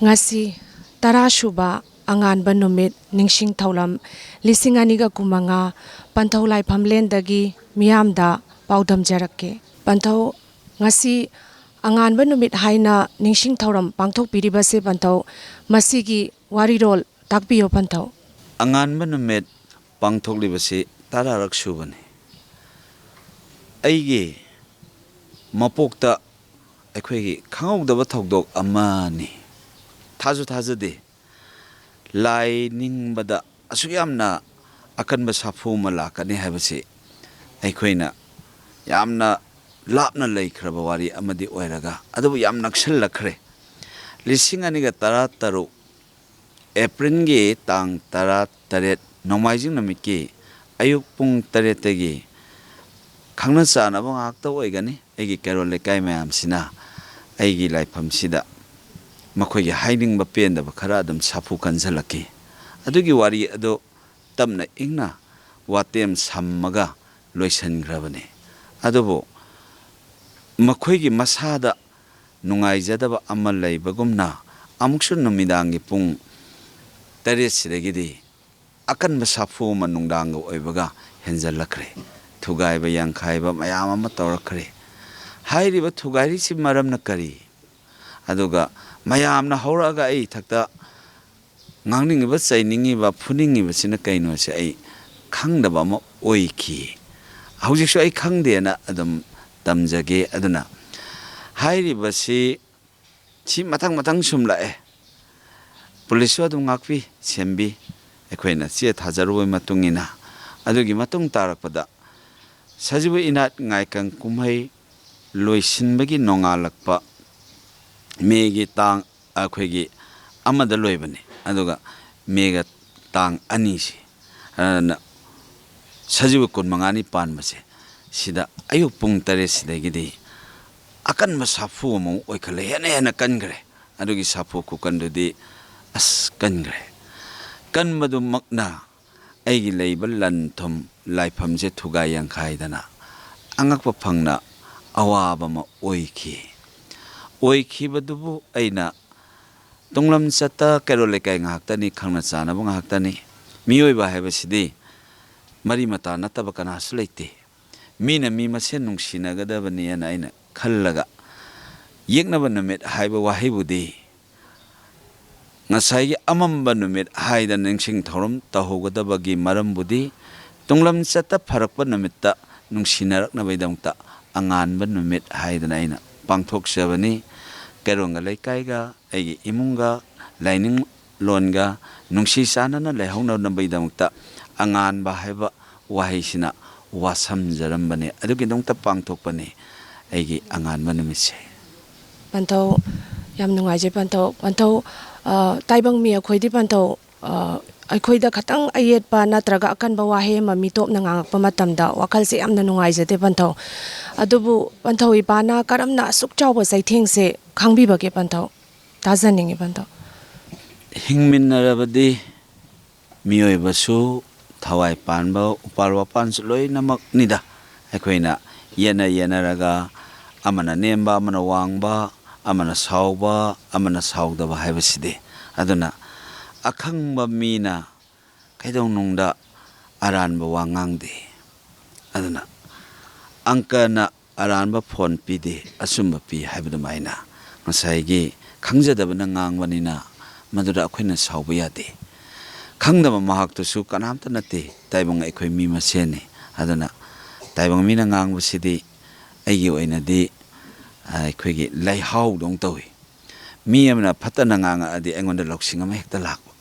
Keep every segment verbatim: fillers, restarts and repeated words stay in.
ꯉꯁꯤ ꯇꯔꯥ ꯁꯨꯕ ꯑꯉꯥꯟꯕ ꯅꯨꯃꯤꯠ ꯅꯤꯡꯁꯤꯡ ꯊꯧꯔꯝ ꯂꯤꯁꯤꯡ ꯑꯅꯤꯒ ꯀꯨꯟꯃꯉꯥ ꯄꯟꯊꯧ ꯂꯥꯏꯐꯝꯂꯦꯟꯗꯒꯤ ꯃꯤꯌꯥꯝꯗ ꯄꯥꯎꯗꯝꯖꯔꯛꯀꯦ꯫ ꯄꯟꯊꯧ, ꯉꯁꯤ ꯑꯉꯥꯟꯕ ꯅꯨꯃꯤꯠ ꯍꯥꯏꯅ ꯅꯤꯡꯁꯤꯡ ꯊꯧꯔꯝ ꯄꯥꯡꯊꯣꯛꯄꯤꯔꯤꯕꯁꯦ ꯄꯟꯊꯧ, ꯃꯁꯤꯒꯤ ꯋꯥꯔꯤꯔꯣꯜ ꯇꯥꯛꯄꯤꯌꯨ ꯄꯟꯊꯧ꯫ ꯑꯉꯥꯟꯕ ꯅꯨꯃꯤꯠ ꯄꯥꯡꯊꯣꯛꯂꯤꯕꯁꯤ ꯇꯔꯥꯔꯛ ꯁꯨꯕꯅꯤ꯫ ꯑꯩꯒꯤ ꯃꯄꯣꯛꯇ ꯑꯩꯈꯣꯏꯒꯤ ꯈꯪꯍꯧꯗꯕ ꯊꯧꯗꯣꯛ ꯑꯃꯅꯤ꯫ ꯊꯥꯖꯨ ꯊꯥꯖꯗꯦ, ꯂꯥꯏ ꯅꯤꯡꯕꯗ ꯑꯁꯨꯛ ꯌꯥꯝꯅ ꯑꯀꯟꯕ ꯁꯥꯐꯨ ꯑꯃ ꯂꯥꯛꯀꯅꯤ ꯍꯥꯏꯕꯁꯤ ꯑꯩꯈꯣꯏꯅ ꯌꯥꯝꯅ ꯂꯥꯞꯅ ꯂꯩꯈ꯭ꯔꯕ ꯋꯥꯔꯤ ꯑꯃꯗꯤ ꯑꯣꯏꯔꯒ, ꯑꯗꯨꯕꯨ ꯌꯥꯝ ꯅꯛꯁꯤꯜꯂꯛꯈ꯭ꯔꯦ꯫ ꯂꯤꯁꯤꯡ ꯑꯅꯤꯒ ꯇꯔꯥ ꯇꯔꯨꯛ ꯑꯦꯄ꯭ꯔꯤꯜꯒꯤ ꯇꯥꯡ ꯇꯔꯥ ꯇꯔꯦꯠ, ꯅꯣꯡꯃꯥꯏꯖꯤꯡ ꯅꯨꯃꯤꯠꯀꯤ ꯑꯌꯨꯛ ꯄꯨꯡ ꯇꯔꯦꯠꯇꯒꯤ ꯈꯪꯅ ꯆꯥꯟꯅꯕ ꯉꯥꯛꯇ ꯑꯣꯏꯒꯅꯤ꯫ ꯑꯩꯒꯤ ꯀꯩꯔꯣꯜ ꯂꯩꯀꯥꯏ ꯃꯌꯥꯝꯁꯤꯅ ꯑꯩꯒꯤ ꯂꯥꯏꯐꯝꯁꯤꯗ ꯃꯈꯣꯏꯒꯤ ꯍꯥꯏꯅꯤꯡꯕ ꯄꯦꯟꯗꯕ ꯈꯔ ꯑꯗꯨꯝ ꯁꯥꯐꯨ ꯀꯟꯁꯤꯜꯂꯛꯈꯤ꯫ ꯑꯗꯨꯒꯤ ꯋꯥꯔꯤ ꯑꯗꯨ ꯇꯞꯅ ꯏꯪꯅ ꯋꯥꯇꯦꯝ ꯁꯝꯃꯒ ꯂꯣꯏꯁꯤꯟꯈ꯭ꯔꯕꯅꯤ꯫ ꯑꯗꯨꯕꯨ ꯃꯈꯣꯏꯒꯤ ꯃꯁꯥꯗ ꯅꯨꯡꯉꯥꯏꯖꯗꯕ ꯑꯃ ꯂꯩꯕꯒꯨꯝꯅ, ꯑꯃꯨꯛꯁꯨ ꯅꯨꯃꯤꯗꯥꯡꯒꯤ ꯄꯨꯡ ꯇꯔꯦꯠꯁꯤꯗꯒꯤꯗꯤ ꯑꯀꯟꯕ ꯁꯥꯐꯨ ꯑꯃ ꯅꯨꯡꯗꯥꯡꯒ ꯑꯣꯏꯕꯒ ꯍꯦꯟꯖꯜꯂꯛꯈ꯭ꯔꯦ꯫ ꯊꯨꯒꯥꯏꯕ ꯌꯥꯡꯈꯥꯏꯕ ꯃꯌꯥꯝ ꯑꯃ ꯇꯧꯔꯛꯈ꯭ꯔꯦ꯫ ꯍꯥꯏꯔꯤꯕ ꯊꯨꯒꯥꯏꯔꯤꯁꯤ ꯃꯔꯝꯅ ꯀꯔꯤ? ꯑꯗꯨꯒ ꯃꯌꯥꯝꯅ ꯍꯧꯔꯛꯑꯒ ꯑꯩ ꯏꯊꯛꯇ ꯉꯥꯡꯅꯤꯡꯉꯤꯕ, ꯆꯩꯅꯤꯡꯉꯤꯕ, ꯐꯨꯅꯤꯡꯉꯤꯕꯁꯤꯅ ꯀꯩꯅꯣꯁꯦ ꯑꯩ ꯈꯪꯗꯕ ꯑꯃ ꯑꯣꯏꯈꯤ꯫ ꯍꯧꯖꯤꯛꯁꯨ ꯑꯩ ꯈꯪꯗꯦꯅ ꯑꯗꯨꯝ ꯇꯝꯖꯒꯦ꯫ ꯑꯗꯨꯅ ꯍꯥꯏꯔꯤꯕꯁꯤ ꯁꯤ ꯃꯊꯪ ꯃꯊꯪ ꯁꯨꯝ ꯂꯥꯛꯑꯦ꯫ ꯄꯨꯂꯤꯁꯁꯨ ꯑꯗꯨꯝ ꯉꯥꯛꯄꯤ ꯁꯦꯝꯕꯤ꯫ ꯑꯩꯈꯣꯏꯅ ꯆꯦ ꯊꯥꯖꯔꯨꯕꯒꯤ ꯃꯇꯨꯡ ꯏꯟꯅ, ꯑꯗꯨꯒꯤ ꯃꯇꯨꯡ ꯇꯥꯔꯛꯄꯗ ꯁꯖꯤꯕꯨ ꯏꯅꯥꯠ ꯉꯥꯏꯀꯪ ꯀꯨꯝꯍꯩ ꯂꯣꯏꯁꯤꯟꯕꯒꯤ ꯅꯣꯡꯉꯥꯜꯂꯛꯄ, ꯃꯦꯒꯤ ꯇꯥꯡ, ꯑꯩꯈꯣꯏꯒꯤ ꯑꯃꯗ ꯂꯣꯏꯕꯅꯤ꯫ ꯑꯗꯨꯒ ꯃꯦꯒ ꯇꯥꯡ ꯑꯅꯤꯁꯤ, ꯑꯗꯨꯅ ꯁꯖꯤꯕꯨ ꯀꯨꯟꯃꯉꯥꯅꯤ ꯄꯥꯟꯕꯁꯦ, ꯁꯤꯗ ꯑꯌꯨꯛ ꯄꯨꯡ ꯇꯔꯦꯠꯁꯤꯗꯒꯤꯗꯤ ꯑꯀꯟꯕ ꯁꯥꯐꯨ ꯑꯃꯃꯨꯛ ꯑꯣꯏꯈꯠꯂꯦ꯫ ꯍꯦꯟꯅ ꯍꯦꯟꯅ ꯀꯟꯈ꯭ꯔꯦ꯫ ꯑꯗꯨꯒꯤ ꯁꯥꯐꯨ ꯈꯨꯀꯟꯗꯨꯗꯤ ꯑꯁ ꯀꯟꯈ꯭ꯔꯦ꯫ ꯀꯟꯕꯗꯨꯃꯛꯅ ꯑꯩꯒꯤ ꯂꯩꯕ ꯂꯟ ꯊꯨꯝ ꯂꯥꯏꯐꯝꯁꯦ ꯊꯨꯒꯥꯏ ꯌꯥꯡꯈꯥꯏꯗꯅ ꯑꯉꯛꯄ ꯐꯪꯅ ꯑꯋꯥꯕ ꯑꯃ ꯑꯣꯏꯈꯤ꯫ ꯑꯣꯏꯈꯤꯕꯗꯨꯕꯨ ꯑꯩꯅ ꯇꯨꯡꯂꯝ ꯆꯠꯇ ꯀꯩꯔꯣꯜ ꯂꯩꯀꯥꯏ ꯉꯥꯛꯇꯅꯤ, ꯈꯪꯅ ꯆꯥꯟꯅꯕ ꯉꯥꯛꯇꯅꯤ꯫ ꯃꯤꯑꯣꯏꯕ ꯍꯥꯏꯕꯁꯤꯗꯤ ꯃꯔꯤ ꯃꯇꯥ ꯅꯠꯇꯕ ꯀꯅꯥꯁꯨ ꯂꯩꯇꯦ꯫ ꯃꯤꯅ ꯃꯤ ꯃꯁꯦꯟ ꯅꯨꯡꯁꯤꯅꯒꯗꯕꯅꯤ ꯍꯥꯏꯅ ꯑꯩꯅ ꯈꯜꯂꯒ, ꯌꯦꯛꯅꯕ ꯅꯨꯃꯤꯠ ꯍꯥꯏꯕ ꯋꯥꯍꯩꯕꯨꯗꯤ ꯉꯁꯥꯏꯒꯤ ꯑꯃꯝꯕ ꯅꯨꯃꯤꯠ ꯍꯥꯏꯗꯅ ꯅꯤꯡꯁꯤꯡ ꯊꯧꯔꯝ ꯇꯧꯍꯧꯒꯗꯕꯒꯤ ꯃꯔꯝꯕꯨꯗꯤ, ꯇꯨꯡꯂꯝ ꯆꯠꯇ ꯐꯔꯛꯄ ꯅꯨꯃꯤꯠꯇ ꯅꯨꯡꯁꯤꯅꯔꯛꯅꯕꯒꯤꯗꯃꯛꯇ ꯑꯉꯥꯟꯕ ꯅꯨꯃꯤꯠ ꯍꯥꯏꯗꯅ ꯑꯩꯅ ꯄꯥꯡꯊꯣꯛꯆꯕꯅꯤ꯫ ꯀꯩꯔꯣꯜꯒ ꯂꯩꯀꯥꯏꯒ, ꯑꯩꯒꯤ ꯏꯃꯨꯡꯒ, ꯂꯥꯏꯅꯤꯡ ꯂꯣꯟꯒ ꯅꯨꯡꯁꯤ ꯆꯥꯟꯅꯅ ꯂꯩꯍꯧꯅꯅꯕꯒꯤꯗꯃꯛꯇ ꯑꯉꯥꯟꯕ ꯍꯥꯏꯕ ꯋꯥꯍꯩꯁꯤꯅ ꯋꯥꯁꯝꯖꯔꯝꯕꯅꯤ꯫ ꯑꯗꯨꯒꯤꯗꯃꯛꯇ ꯄꯥꯡꯊꯣꯛꯄꯅꯤ ꯑꯩꯒꯤ ꯑꯉꯥꯟꯕ ꯅꯨꯃꯤꯠꯁꯦ꯫ ꯄꯟꯊꯧ, ꯌꯥꯝ ꯅꯨꯡꯉꯥꯏꯖꯩ ꯄꯟꯊꯧ꯫ ꯄꯟꯊꯧ, ꯑ, ꯇꯥꯏꯕꯪ ꯃꯤ ꯑꯩꯈꯣꯏꯗꯤ ꯄꯟꯊꯧ, ꯑ, ꯑꯩꯈꯣꯏꯗ ꯈꯇꯪ ꯑꯌꯦꯠꯄ ꯅꯠꯇ꯭ꯔꯒ ꯑꯀꯟꯕ ꯋꯥꯍꯩ ꯑꯃ ꯃꯤꯇꯣꯞꯅ ꯉꯥꯡꯉꯛꯄ ꯃꯇꯝꯗ ꯋꯥꯈꯜꯁꯦ ꯌꯥꯝꯅ ꯅꯨꯡꯉꯥꯏꯖꯗꯦ ꯄꯟꯊꯧ꯫ ꯑꯗꯨꯕꯨ ꯄꯟꯊꯧ ꯏꯄꯥꯅ ꯀꯔꯝꯅ ꯑꯁꯨꯛ ꯆꯥꯎꯕ ꯆꯩꯊꯦꯡꯁꯦ ꯈꯪꯕꯤꯕꯒꯦ ꯄꯟꯊꯧ? ꯇꯥꯖꯅꯤꯡꯉꯤ ꯄꯟꯊꯧ꯫ ꯍꯤꯡꯃꯤꯟꯅꯔꯕꯗꯤ ꯃꯤꯑꯣꯏꯕꯁꯨ, ꯊꯋꯥꯏ ꯄꯥꯟꯕ ꯎꯄꯥꯜ ꯋꯥꯄꯥꯜꯁꯨ ꯂꯣꯏꯅꯃꯛꯅꯤꯗ꯫ ꯑꯩꯈꯣꯏꯅ ꯌꯦꯠꯅ ꯌꯦꯠꯅꯔꯒ, ꯑꯃꯅ ꯅꯦꯝꯕ, ꯑꯃꯅ ꯋꯥꯡꯕ, ꯑꯃꯅ ꯁꯥꯎꯕ, ꯑꯃꯅ ꯁꯥꯎꯗꯕ ꯍꯥꯏꯕꯁꯤꯗꯤ꯫ ꯑꯗꯨꯅ ꯑꯈꯪꯕ ꯃꯤꯅ ꯀꯩꯗꯧꯅꯨꯡꯗ ꯑꯔꯥꯟꯕ ꯋꯥ ꯉꯥꯡꯗꯦ꯫ ꯑꯗꯨꯅ ꯑꯪꯀꯅ ꯑꯔꯥꯟꯕ ꯐꯣꯟ ꯄꯤꯗꯦ, ꯑꯆꯨꯝꯕ ꯄꯤ ꯍꯥꯏꯕ ꯑꯗꯨꯃꯥꯏꯅ ꯉꯁꯥꯏꯒꯤ ꯈꯪꯖꯗꯕꯅ ꯉꯥꯡꯕꯅꯤꯅ ꯃꯗꯨꯗ ꯑꯩꯈꯣꯏꯅ ꯁꯥꯎꯕ ꯌꯥꯗꯦ꯫ ꯈꯪꯗꯕ ꯃꯍꯥꯛꯇꯨꯁꯨ ꯀꯅꯥꯝꯇ ꯅꯠꯇꯦ, ꯇꯥꯏꯕꯪ ꯑꯩꯈꯣꯏ ꯃꯤ ꯃꯁꯦꯟꯅꯤ꯫ ꯑꯗꯨꯅ ꯇꯥꯏꯕꯪ ꯃꯤꯅ ꯉꯥꯡꯕꯁꯤꯗꯤ ꯑꯩꯒꯤ ꯑꯣꯏꯅꯗꯤ, ꯑ, ꯑꯩꯈꯣꯏꯒꯤ ꯂꯩꯍꯥꯎꯗꯧꯅ ꯇꯧꯏ꯫ ꯃꯤ ꯑꯃꯅ ꯐꯠꯇꯅ ꯉꯥꯡꯉꯛꯑꯗꯤ ꯑꯩꯉꯣꯟꯗ ꯂꯧꯁꯤꯡ ꯑꯃ ꯍꯦꯛꯇ ꯂꯥꯛꯄ꯫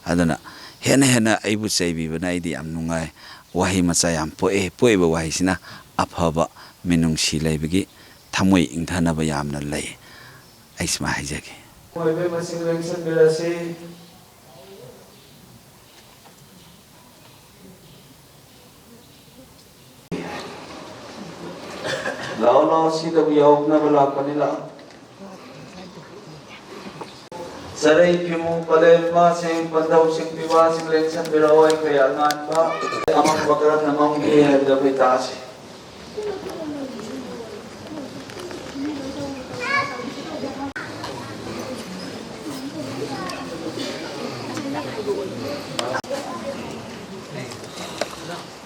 ꯑꯗꯨꯅ ꯍꯦꯟꯅ ꯍꯦꯟꯅ ꯑꯩꯕꯨ ꯆꯩꯕꯤꯕꯅ ꯑꯩꯗꯤ ꯌꯥꯝ ꯅꯨꯡꯉꯥꯏ꯫ ꯋꯥꯍꯩ ꯃꯆꯥ ꯌꯥꯝ ꯄꯣꯛꯑꯦ꯫ ꯄꯣꯛꯏꯕ ꯋꯥꯍꯩꯁꯤꯅ ꯑꯐꯕ, ꯃꯤꯅꯨꯡꯁꯤ ꯂꯩꯕꯒꯤ, ꯊꯃꯣꯏ ꯏꯪꯊꯅꯕ ꯌꯥꯝꯅ ꯂꯩ꯫ ꯑꯩ ꯁꯨꯃꯥꯏꯅ ꯍꯥꯏꯖꯒꯦ꯫ ꯑꯣꯏꯕ ꯃꯁꯤꯡ ꯂꯦꯡꯁꯟꯕꯤꯔꯁꯤ꯫ ꯂꯥꯛꯑꯣ, ꯂꯥꯛꯑꯣ, ꯁꯤꯗꯕꯨ ꯌꯥꯎꯅꯕ ꯂꯥꯛꯄꯅꯤ, ꯂꯥꯛꯑꯣ꯫ ꯆꯔꯩ ꯐꯤꯃꯨ ꯄꯂꯦꯝ ꯃꯥꯁꯤꯡ, ꯄꯟꯊꯧꯁꯤꯡ, ꯄꯤꯕꯥꯁꯤꯡ ꯂꯦꯡꯁꯟꯕꯤꯔꯛꯑꯣ, ꯑꯩꯈꯣꯏ ꯑꯉꯥꯟꯕ ꯑꯃꯝꯕ ꯀꯔꯝꯅ ꯃꯝꯒꯦ ꯍꯥꯏꯕꯗꯨ ꯑꯩꯈꯣꯏ ꯇꯥꯁꯤ꯫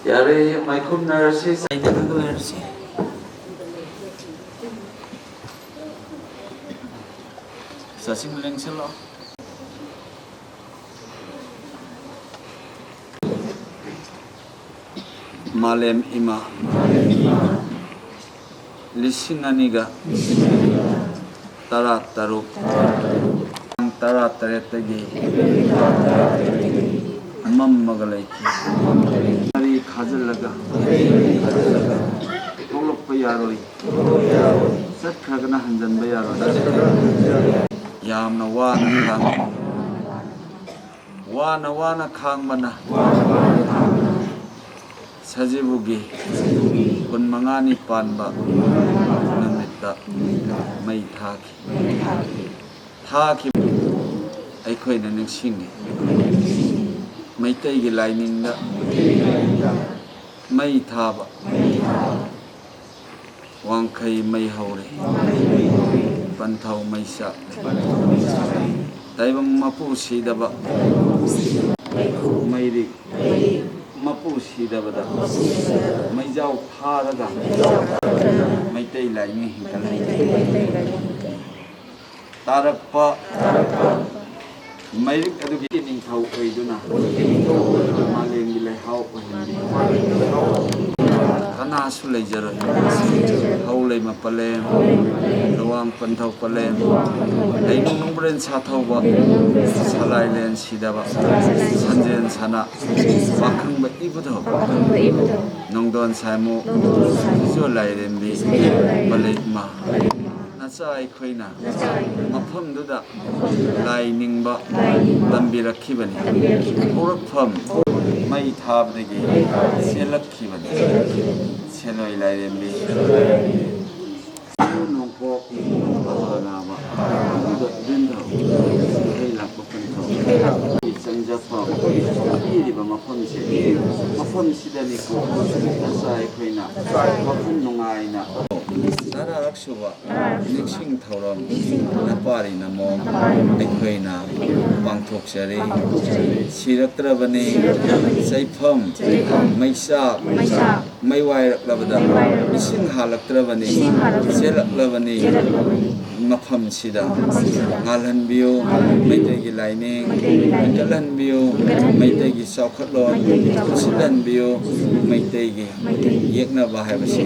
ꯌꯥꯔꯦ, ꯃꯥꯏꯈꯨꯝꯅꯔꯁꯤ꯫ ꯆꯥꯁꯤꯡ ꯂꯦꯡꯁꯤꯜꯂꯣ꯫ ꯃꯥꯂꯦꯝ ꯏꯃꯥ, ꯂꯤꯁꯤꯡ ꯑꯅꯤꯒ ꯇꯔꯥ ꯇꯔꯨꯛ, ꯇꯥꯡ ꯇꯔꯥ ꯇꯔꯦꯠꯇꯒꯤ ꯃꯝꯃꯒ ꯂꯩꯈꯤ꯫ ꯃꯔꯤ ꯈꯥꯖꯤꯜꯂꯒ ꯊꯣꯛꯂꯛꯄ ꯌꯥꯔꯣꯏ꯫ ꯆꯠꯈ꯭ꯔꯒꯅ ꯍꯟꯖꯟꯕ ꯌꯥꯔꯣꯏ꯫ ꯌꯥꯝꯅ ꯋꯥꯅ ꯈꯥꯡ-, ꯋꯥꯅ ꯋꯥꯅ ꯈꯥꯡꯕꯅ ꯁꯖꯤꯕꯨꯒꯤ ꯀꯨꯟ ꯃꯉꯥꯅꯤ ꯄꯥꯟꯕ ꯅꯨꯃꯤꯠꯇ ꯃꯩ ꯊꯥꯈꯤ꯫ ꯊꯥꯈꯤꯕ ꯑꯩꯈꯣꯏꯅ ꯅꯤꯡꯁꯤꯡꯉꯤ꯫ ꯃꯩꯇꯩꯒꯤ ꯂꯥꯏꯅꯤꯡꯗ ꯃꯩ ꯊꯥꯕ ꯋꯥꯡꯈꯩ ꯃꯩ ꯍꯧꯔꯦ, ꯄꯟꯊꯧ ꯃꯩ ꯆꯥꯛꯂꯦ꯫ ꯇꯥꯏꯕꯪ ꯃꯄꯨ ꯁꯤꯗꯕ ꯃꯩꯔꯤꯛ, ꯃꯄꯨ ꯁꯤꯗꯕꯗ ꯃꯩꯖꯥꯎ ꯊꯥꯔꯒ ꯃꯩꯇꯩ ꯂꯥꯏꯅꯤꯡ ꯍꯤꯡꯒꯠꯂꯦ꯫ ꯇꯥꯔꯛꯄ ꯃꯩꯔꯤꯛ ꯑꯗꯨꯒꯤ ꯅꯤꯡꯊꯧ ꯑꯣꯏꯗꯨꯅ ꯃꯥꯂꯦꯝꯒꯤ ꯂꯩꯍꯥꯎ ꯑꯣꯏꯍꯟꯕꯤ꯫ ꯀꯅꯥꯁꯨ ꯂꯩꯖꯔꯣꯏ꯫ ꯍꯧ ꯂꯩꯃ ꯄꯂꯦꯝ, ꯂꯨꯋꯥꯡ ꯄꯟꯊꯧ ꯄꯂꯦꯝ, ꯂꯩꯅꯨꯡ ꯅꯨꯡꯕ꯭ꯔꯦꯟ ꯁꯥꯊꯧꯕ, ꯁꯂꯥꯏꯂꯦꯟ ꯁꯤꯗꯕ, ꯁꯟꯖꯦꯟ ꯁꯅꯥ, ꯄꯥꯈꯪꯕ ꯏꯕꯨꯙꯧ, ꯅꯣꯡꯗꯣꯟ ꯁꯥꯏꯃꯨ, ꯏꯆꯣ ꯂꯥꯏꯔꯦꯝꯕꯤ, ꯄꯂꯦꯝꯃ꯫ ꯅꯆꯥ ꯑꯩꯈꯣꯏꯅ ꯃꯐꯝꯗꯨꯗ ꯂꯥꯏ ꯅꯤꯡꯕ ꯇꯝꯕꯤꯔꯛꯈꯤꯕꯅꯤ꯫ ꯍꯧꯔꯛꯐꯝ ꯃꯩ ꯊꯥꯕꯗꯒꯤ ꯆꯦꯜꯂꯛꯈꯤꯕꯅꯤ꯫ ꯁꯦꯜꯂꯣꯏ ꯂꯥꯏꯔꯦꯝꯕꯤ, ꯅꯣꯡꯄꯣꯛ ꯅꯥꯕ ꯑꯗꯨꯗ ꯏꯕꯦꯟꯗꯧ ꯏꯁꯩ ꯂꯥꯛꯄ ꯄꯟꯊꯧ ꯆꯪꯖꯐꯝ ꯄꯤꯔꯤꯕ ꯃꯐꯝꯁꯦ, ꯃꯐꯝꯁꯤꯗꯅꯤꯀꯣ ꯅꯆꯥ ꯑꯩꯈꯣꯏꯅ ꯋꯥꯈꯜ ꯅꯨꯡꯉꯥꯏꯅ ꯁꯨꯕ ꯅꯤꯡꯁꯤꯡ ꯊꯧꯔꯝ ꯅꯄꯥꯔꯤ ꯅꯃꯣ ꯑꯩꯈꯣꯏꯅ ꯄꯥꯡꯊꯣꯛꯆꯔꯤ꯫ ꯁꯤꯔꯛꯇ꯭ꯔꯕꯅꯤ ꯆꯩꯐꯝ, ꯃꯩꯆꯥꯛ, ꯃꯩ ꯋꯥꯏꯔꯛꯂꯕꯗ ꯏꯁꯤꯡ ꯍꯥꯜꯂꯛꯇ꯭ꯔꯕꯅꯤ ꯆꯦꯜꯂꯛꯂꯕꯅꯤ꯫ ꯃꯐꯝꯁꯤꯗ ꯉꯥꯜꯍꯟꯕꯤꯌꯨ꯫ ꯃꯩꯇꯩꯒꯤ ꯂꯥꯏꯅꯤꯡ ꯍꯦꯟꯒꯠꯍꯟꯕꯤꯌꯨ꯫ ꯃꯩꯇꯩꯒꯤ ꯆꯥꯎꯈꯠꯂꯣꯟ ꯄꯨꯟꯁꯤꯜꯍꯟꯕꯤꯌꯨ꯫ ꯃꯩꯇꯩꯒꯤ ꯌꯦꯛꯅꯕ ꯍꯥꯏꯕꯁꯤ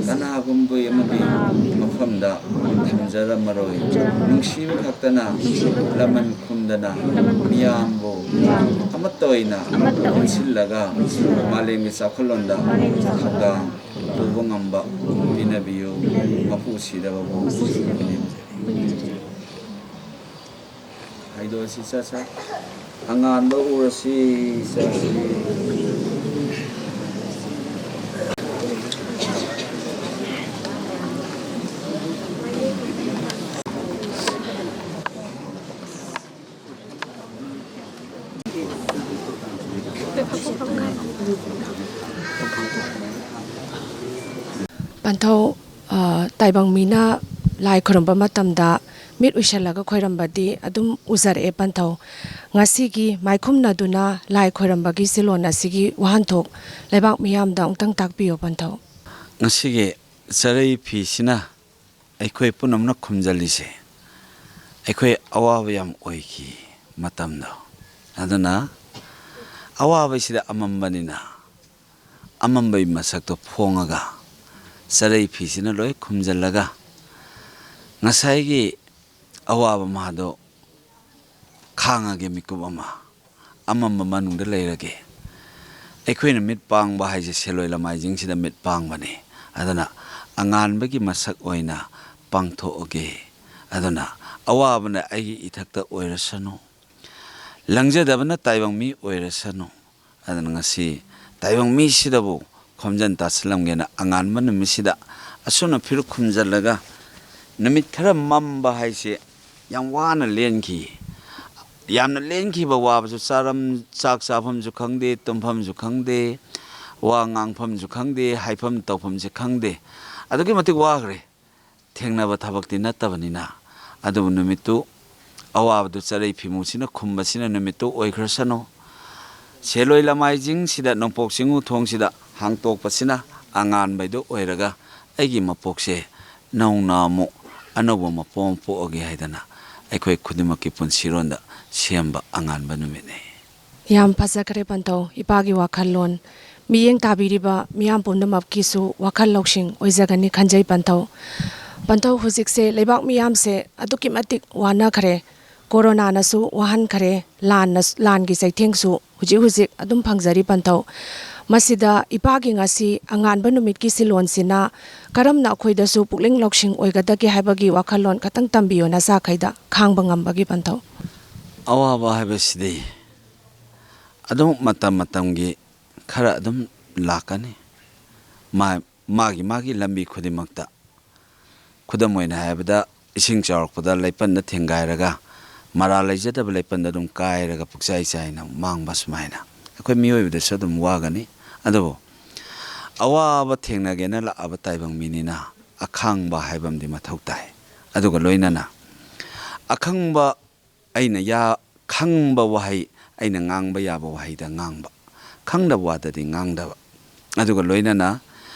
ꯀꯅꯥꯒꯨꯝꯕ ꯑꯃꯒꯤ ꯃꯐꯝꯗ ꯊꯝꯖꯔꯝꯃꯔꯣꯏ꯫ ꯅꯨꯡꯁꯤꯕ ꯈꯛꯇꯅ ꯂꯃꯟ ꯈꯨꯝꯗꯅ ꯃꯤꯌꯥꯝꯕꯨ ꯑꯃꯠꯇ ꯑꯣꯏꯅ ꯄꯨꯟꯁꯤꯜꯂꯒ ꯃꯥꯂꯦꯝꯒꯤ ꯆꯥꯎꯈꯠꯂꯣꯟꯗ ꯊꯧꯗꯥꯡ ꯄꯨꯕ ꯉꯝꯕ ꯄꯤꯅꯕꯤꯌꯨ꯫ ꯃꯄꯨ ꯁꯤꯗꯕꯕꯨ ꯍꯥꯏꯗꯣꯛꯑꯁꯤ ꯆꯠꯁꯦ꯫ ꯑꯉꯥꯟꯕ ꯎꯔꯁꯤ ꯆꯠꯁꯤ꯫ ꯄꯟꯊꯧ, ꯑ, ꯇꯥꯏꯕꯪ ꯃꯤꯅ ꯂꯥꯏ ꯈꯨꯔꯨꯝꯕ ꯃꯇꯝꯗ ꯃꯤꯠ ꯎꯏꯁꯜꯂꯒ ꯈꯣꯏꯔꯝꯕꯗꯤ ꯑꯗꯨꯝ ꯎꯖꯔꯛꯑꯦ ꯄꯟꯊꯧ꯫ ꯉꯁꯤꯒꯤ ꯃꯥꯏꯈꯨꯝꯅꯗꯨꯅ ꯂꯥꯏ ꯈꯣꯏꯔꯝꯕꯒꯤ ꯆꯤꯂꯣꯟ ꯑꯁꯤꯒꯤ ꯋꯥꯍꯟꯊꯣꯛ ꯂꯩꯕꯥꯛ ꯃꯤꯌꯥꯝꯗ ꯑꯃꯨꯛꯇꯪ ꯇꯥꯛꯄꯤꯌꯨ ꯄꯟꯊꯧ꯫ ꯉꯁꯤꯒꯤ ꯆꯔꯩ ꯐꯤꯁꯤꯅ ꯑꯩꯈꯣꯏ ꯄꯨꯝꯅꯃꯛꯅ ꯈꯨꯝꯖꯜꯂꯤꯁꯦ ꯑꯩꯈꯣꯏ ꯑꯋꯥꯕ ꯌꯥꯝ ꯑꯣꯏꯈꯤ ꯃꯇꯝꯗꯣ꯫ ꯑꯗꯨꯅ ꯑꯋꯥꯕꯁꯤꯗ ꯑꯃꯝꯕꯅꯤꯅ ꯑꯃꯝꯕꯒꯤ ꯃꯁꯛꯇꯣ ꯐꯣꯡꯉꯒ ꯆꯔꯩ ꯐꯤꯁꯤꯅ ꯂꯣꯏ ꯈꯨꯝꯖꯜꯂꯒ ꯉꯁꯥꯏꯒꯤ ꯑꯋꯥꯕ ꯃꯍꯥꯗꯣ ꯈꯥꯡꯉꯒꯦ ꯃꯤꯀꯨꯞ ꯑꯃ ꯑꯃꯝꯕ ꯃꯅꯨꯡꯗ ꯂꯩꯔꯒꯦ꯫ ꯑꯩꯈꯣꯏꯅ ꯃꯤꯠ ꯄꯥꯡꯕ ꯍꯥꯏꯁꯦ ꯁꯦꯜꯂꯣꯏ ꯂꯃꯥꯏꯁꯤꯡꯁꯤꯗ ꯃꯤꯠ ꯄꯥꯡꯕꯅꯤ꯫ ꯑꯗꯨꯅ ꯑꯉꯥꯟꯕꯒꯤ ꯃꯁꯛ ꯑꯣꯏꯅ ꯄꯥꯡꯊꯣꯛꯑꯒꯦ꯫ ꯑꯗꯨꯅ ꯑꯋꯥꯕꯅ ꯑꯩꯒꯤ ꯏꯊꯛꯇ ꯑꯣꯏꯔꯁꯅꯨ, ꯂꯪꯖꯗꯕꯅ ꯇꯥꯏꯕꯪ ꯃꯤ ꯑꯣꯏꯔꯁꯅꯨ꯫ ꯑꯗꯨꯅ ꯉꯁꯤ ꯇꯥꯏꯕꯪ ꯃꯤꯁꯤꯗꯕꯨ ꯈꯣꯝꯖꯟ ꯇꯥꯁꯤꯜꯂꯝꯒꯦꯅ ꯑꯉꯥꯟꯕ ꯅꯨꯃꯤꯠꯁꯤꯗ ꯑꯁꯨꯝꯅ ꯐꯤꯔꯨꯛ ꯈꯨꯝꯖꯜꯂꯒ ꯅꯨꯃꯤꯠ ꯈꯔ ꯃꯝꯕ ꯍꯥꯏꯁꯦ ꯌꯥꯝ ꯋꯥꯅ ꯂꯦꯟꯈꯤ꯫ ꯌꯥꯝꯅ ꯂꯦꯟꯈꯤꯕ ꯋꯥꯕꯁꯨ ꯆꯥꯔꯝ ꯆꯥꯛ ꯆꯥꯐꯝꯁꯨ ꯈꯪꯗꯦ, ꯇꯨꯝꯐꯝꯁꯨ ꯈꯪꯗꯦ, ꯋꯥ ꯉꯥꯡꯐꯝꯁꯨ ꯈꯪꯗꯦ, ꯍꯥꯏꯐꯝ ꯇꯧꯐꯝꯁꯨ ꯈꯪꯗꯦ꯫ ꯑꯗꯨꯛꯀꯤ ꯃꯇꯤꯛ ꯋꯥꯈ꯭ꯔꯦ꯫ ꯊꯦꯡꯅꯕ ꯊꯕꯛꯇꯤ ꯅꯠꯇꯕꯅꯤꯅ, ꯑꯗꯨꯕꯨ ꯅꯨꯃꯤꯠꯇꯨ ꯑꯋꯥꯕꯗꯨ ꯆꯔꯩ ꯐꯤꯃꯨꯁꯤꯅ ꯈꯨꯝꯕꯁꯤꯅ ꯅꯨꯃꯤꯠꯇꯨ ꯑꯣꯏꯈ꯭ꯔꯁꯅꯨ꯫ ꯁꯦꯜꯂꯣꯏ ꯂꯃꯥꯏꯁꯤꯡꯁꯤꯗ, ꯅꯣꯡꯄꯣꯛ ꯆꯤꯡꯉꯨ ꯊꯣꯡꯁꯤꯗ ꯍꯥꯡꯇꯣꯛꯄꯁꯤꯅ ꯑꯉꯥꯟꯕꯗꯨ ꯑꯣꯏꯔꯒ, ꯑꯩꯒꯤ ꯃꯄꯣꯛꯁꯦ ꯅꯧꯅ ꯑꯃꯨꯛ ꯑꯅꯧꯕ ꯃꯄꯣꯛ ꯑꯃ ꯄꯣꯛꯑꯒꯦ ꯍꯥꯏꯗꯅ ꯑꯩꯈꯣꯏ ꯈꯨꯗꯤꯡꯃꯛꯀꯤ ꯄꯨꯟꯁꯤꯔꯣꯟꯗ ꯁꯦꯝꯕ ꯑꯉꯥꯟꯕ ꯅꯨꯃꯤꯠꯅꯤ꯫ ꯌꯥꯝ ꯐꯖꯈ꯭ꯔꯦ ꯄꯟꯊꯧ, ꯏꯄꯥꯒꯤ ꯋꯥꯈꯜꯂꯣꯟ꯫ ꯃꯤꯠꯌꯦꯡ ꯇꯥꯕꯤꯔꯤꯕ ꯃꯤꯌꯥꯝ ꯄꯨꯝꯅꯃꯛꯀꯤꯁꯨ ꯋꯥꯈꯜ ꯂꯧꯁꯤꯡ ꯑꯣꯏꯖꯒꯅꯤ ꯈꯟꯖꯩ ꯄꯟꯊꯧ꯫ ꯄꯟꯊꯧ, ꯍꯧꯖꯤꯛꯁꯦ ꯂꯩꯕꯥꯛ ꯃꯤꯌꯥꯝꯁꯦ ꯑꯗꯨꯛꯀꯤ ꯃꯇꯤꯛ ꯋꯥꯅꯈ꯭ꯔꯦ꯫ ꯀꯣꯔꯣꯅꯥꯅꯁꯨ ꯋꯥꯍꯟꯈꯔꯦ, ꯂꯥꯟꯅ-, ꯂꯥꯟꯒꯤ ꯆꯩꯊꯦꯡꯁꯨ ꯍꯧꯖꯤꯛ ꯍꯧꯖꯤꯛ ꯑꯗꯨꯝ ꯐꯪꯖꯔꯤ ꯄꯟꯊꯧ꯫ ꯃꯁꯤꯗ ꯏꯄꯥꯒꯤ ꯉꯁꯤ ꯑꯉꯥꯟꯕ ꯅꯨꯃꯤꯠꯀꯤ ꯁꯤꯂꯣꯟꯁꯤꯅ ꯀꯔꯝꯅ ꯑꯩꯈꯣꯏꯗꯁꯨ ꯄꯨꯛꯅꯤꯡ ꯂꯧꯁꯤꯡ ꯑꯣꯏꯒꯗꯒꯦ ꯍꯥꯏꯕꯒꯤ ꯋꯥꯈꯜꯂꯣꯟ ꯈꯇꯪ ꯇꯝꯕꯤꯌꯣ, ꯅꯆꯥꯈꯩꯗ ꯈꯥꯡꯕ ꯉꯝꯕꯒꯤ ꯄꯟꯊꯧ꯫ ꯑꯋꯥꯕ ꯍꯥꯏꯕꯁꯤꯗꯤ ꯑꯗꯨꯝ ꯃꯇꯝ ꯃꯇꯝꯒꯤ ꯈꯔ ꯑꯗꯨꯝ ꯂꯥꯛꯀꯅꯤ꯫ ꯃꯥ-, ꯃꯥꯒꯤ ꯃꯥꯒꯤ ꯂꯝꯕꯤ ꯈꯨꯗꯤꯡꯃꯛꯇ, ꯈꯨꯗꯝ ꯑꯣꯏꯅ ꯍꯥꯏꯔꯕꯗ, ꯏꯁꯤꯡ ꯆꯥꯎꯔꯛꯄꯗ ꯂꯩꯄꯟꯗ ꯊꯦꯡꯒꯥꯏꯔꯒ, ꯃꯔꯥ ꯂꯩꯖꯗꯕ ꯂꯩꯄꯟꯗ ꯑꯗꯨꯝ ꯀꯥꯏꯔꯒ ꯄꯨꯛꯆꯥꯏ ꯆꯥꯏꯅ ꯃꯥꯡꯕ ꯁꯨꯃꯥꯏꯅ ꯑꯩꯈꯣꯏ ꯃꯤꯑꯣꯏꯕꯗꯁꯨ ꯑꯗꯨꯝ ꯋꯥꯒꯅꯤ꯫ ꯑꯗꯨꯕꯨ ꯑꯋꯥꯕ ꯊꯦꯡꯅꯒꯦꯅ ꯂꯥꯛꯑꯕ ꯇꯥꯏꯕꯪ ꯃꯤꯅꯤꯅ ꯑꯈꯥꯡꯕ ꯍꯥꯏꯕ ꯑꯃꯗꯤ ꯃꯊꯧ ꯇꯥꯏ꯫ ꯑꯗꯨꯒ ꯂꯣꯏꯅꯅ ꯑꯈꯪꯕ ꯑꯩꯅ ꯌꯥ-, ꯈꯪꯕ ꯋꯥꯍꯩ, ꯑꯩꯅ ꯉꯥꯡꯕ ꯌꯥꯕ ꯋꯥꯍꯩꯗ ꯉꯥꯡꯕ, ꯈꯪꯗꯕ ꯋꯥꯗꯗꯤ ꯉꯥꯡꯗꯕ꯫ ꯑꯗꯨꯒ ꯂꯣꯏꯅꯅ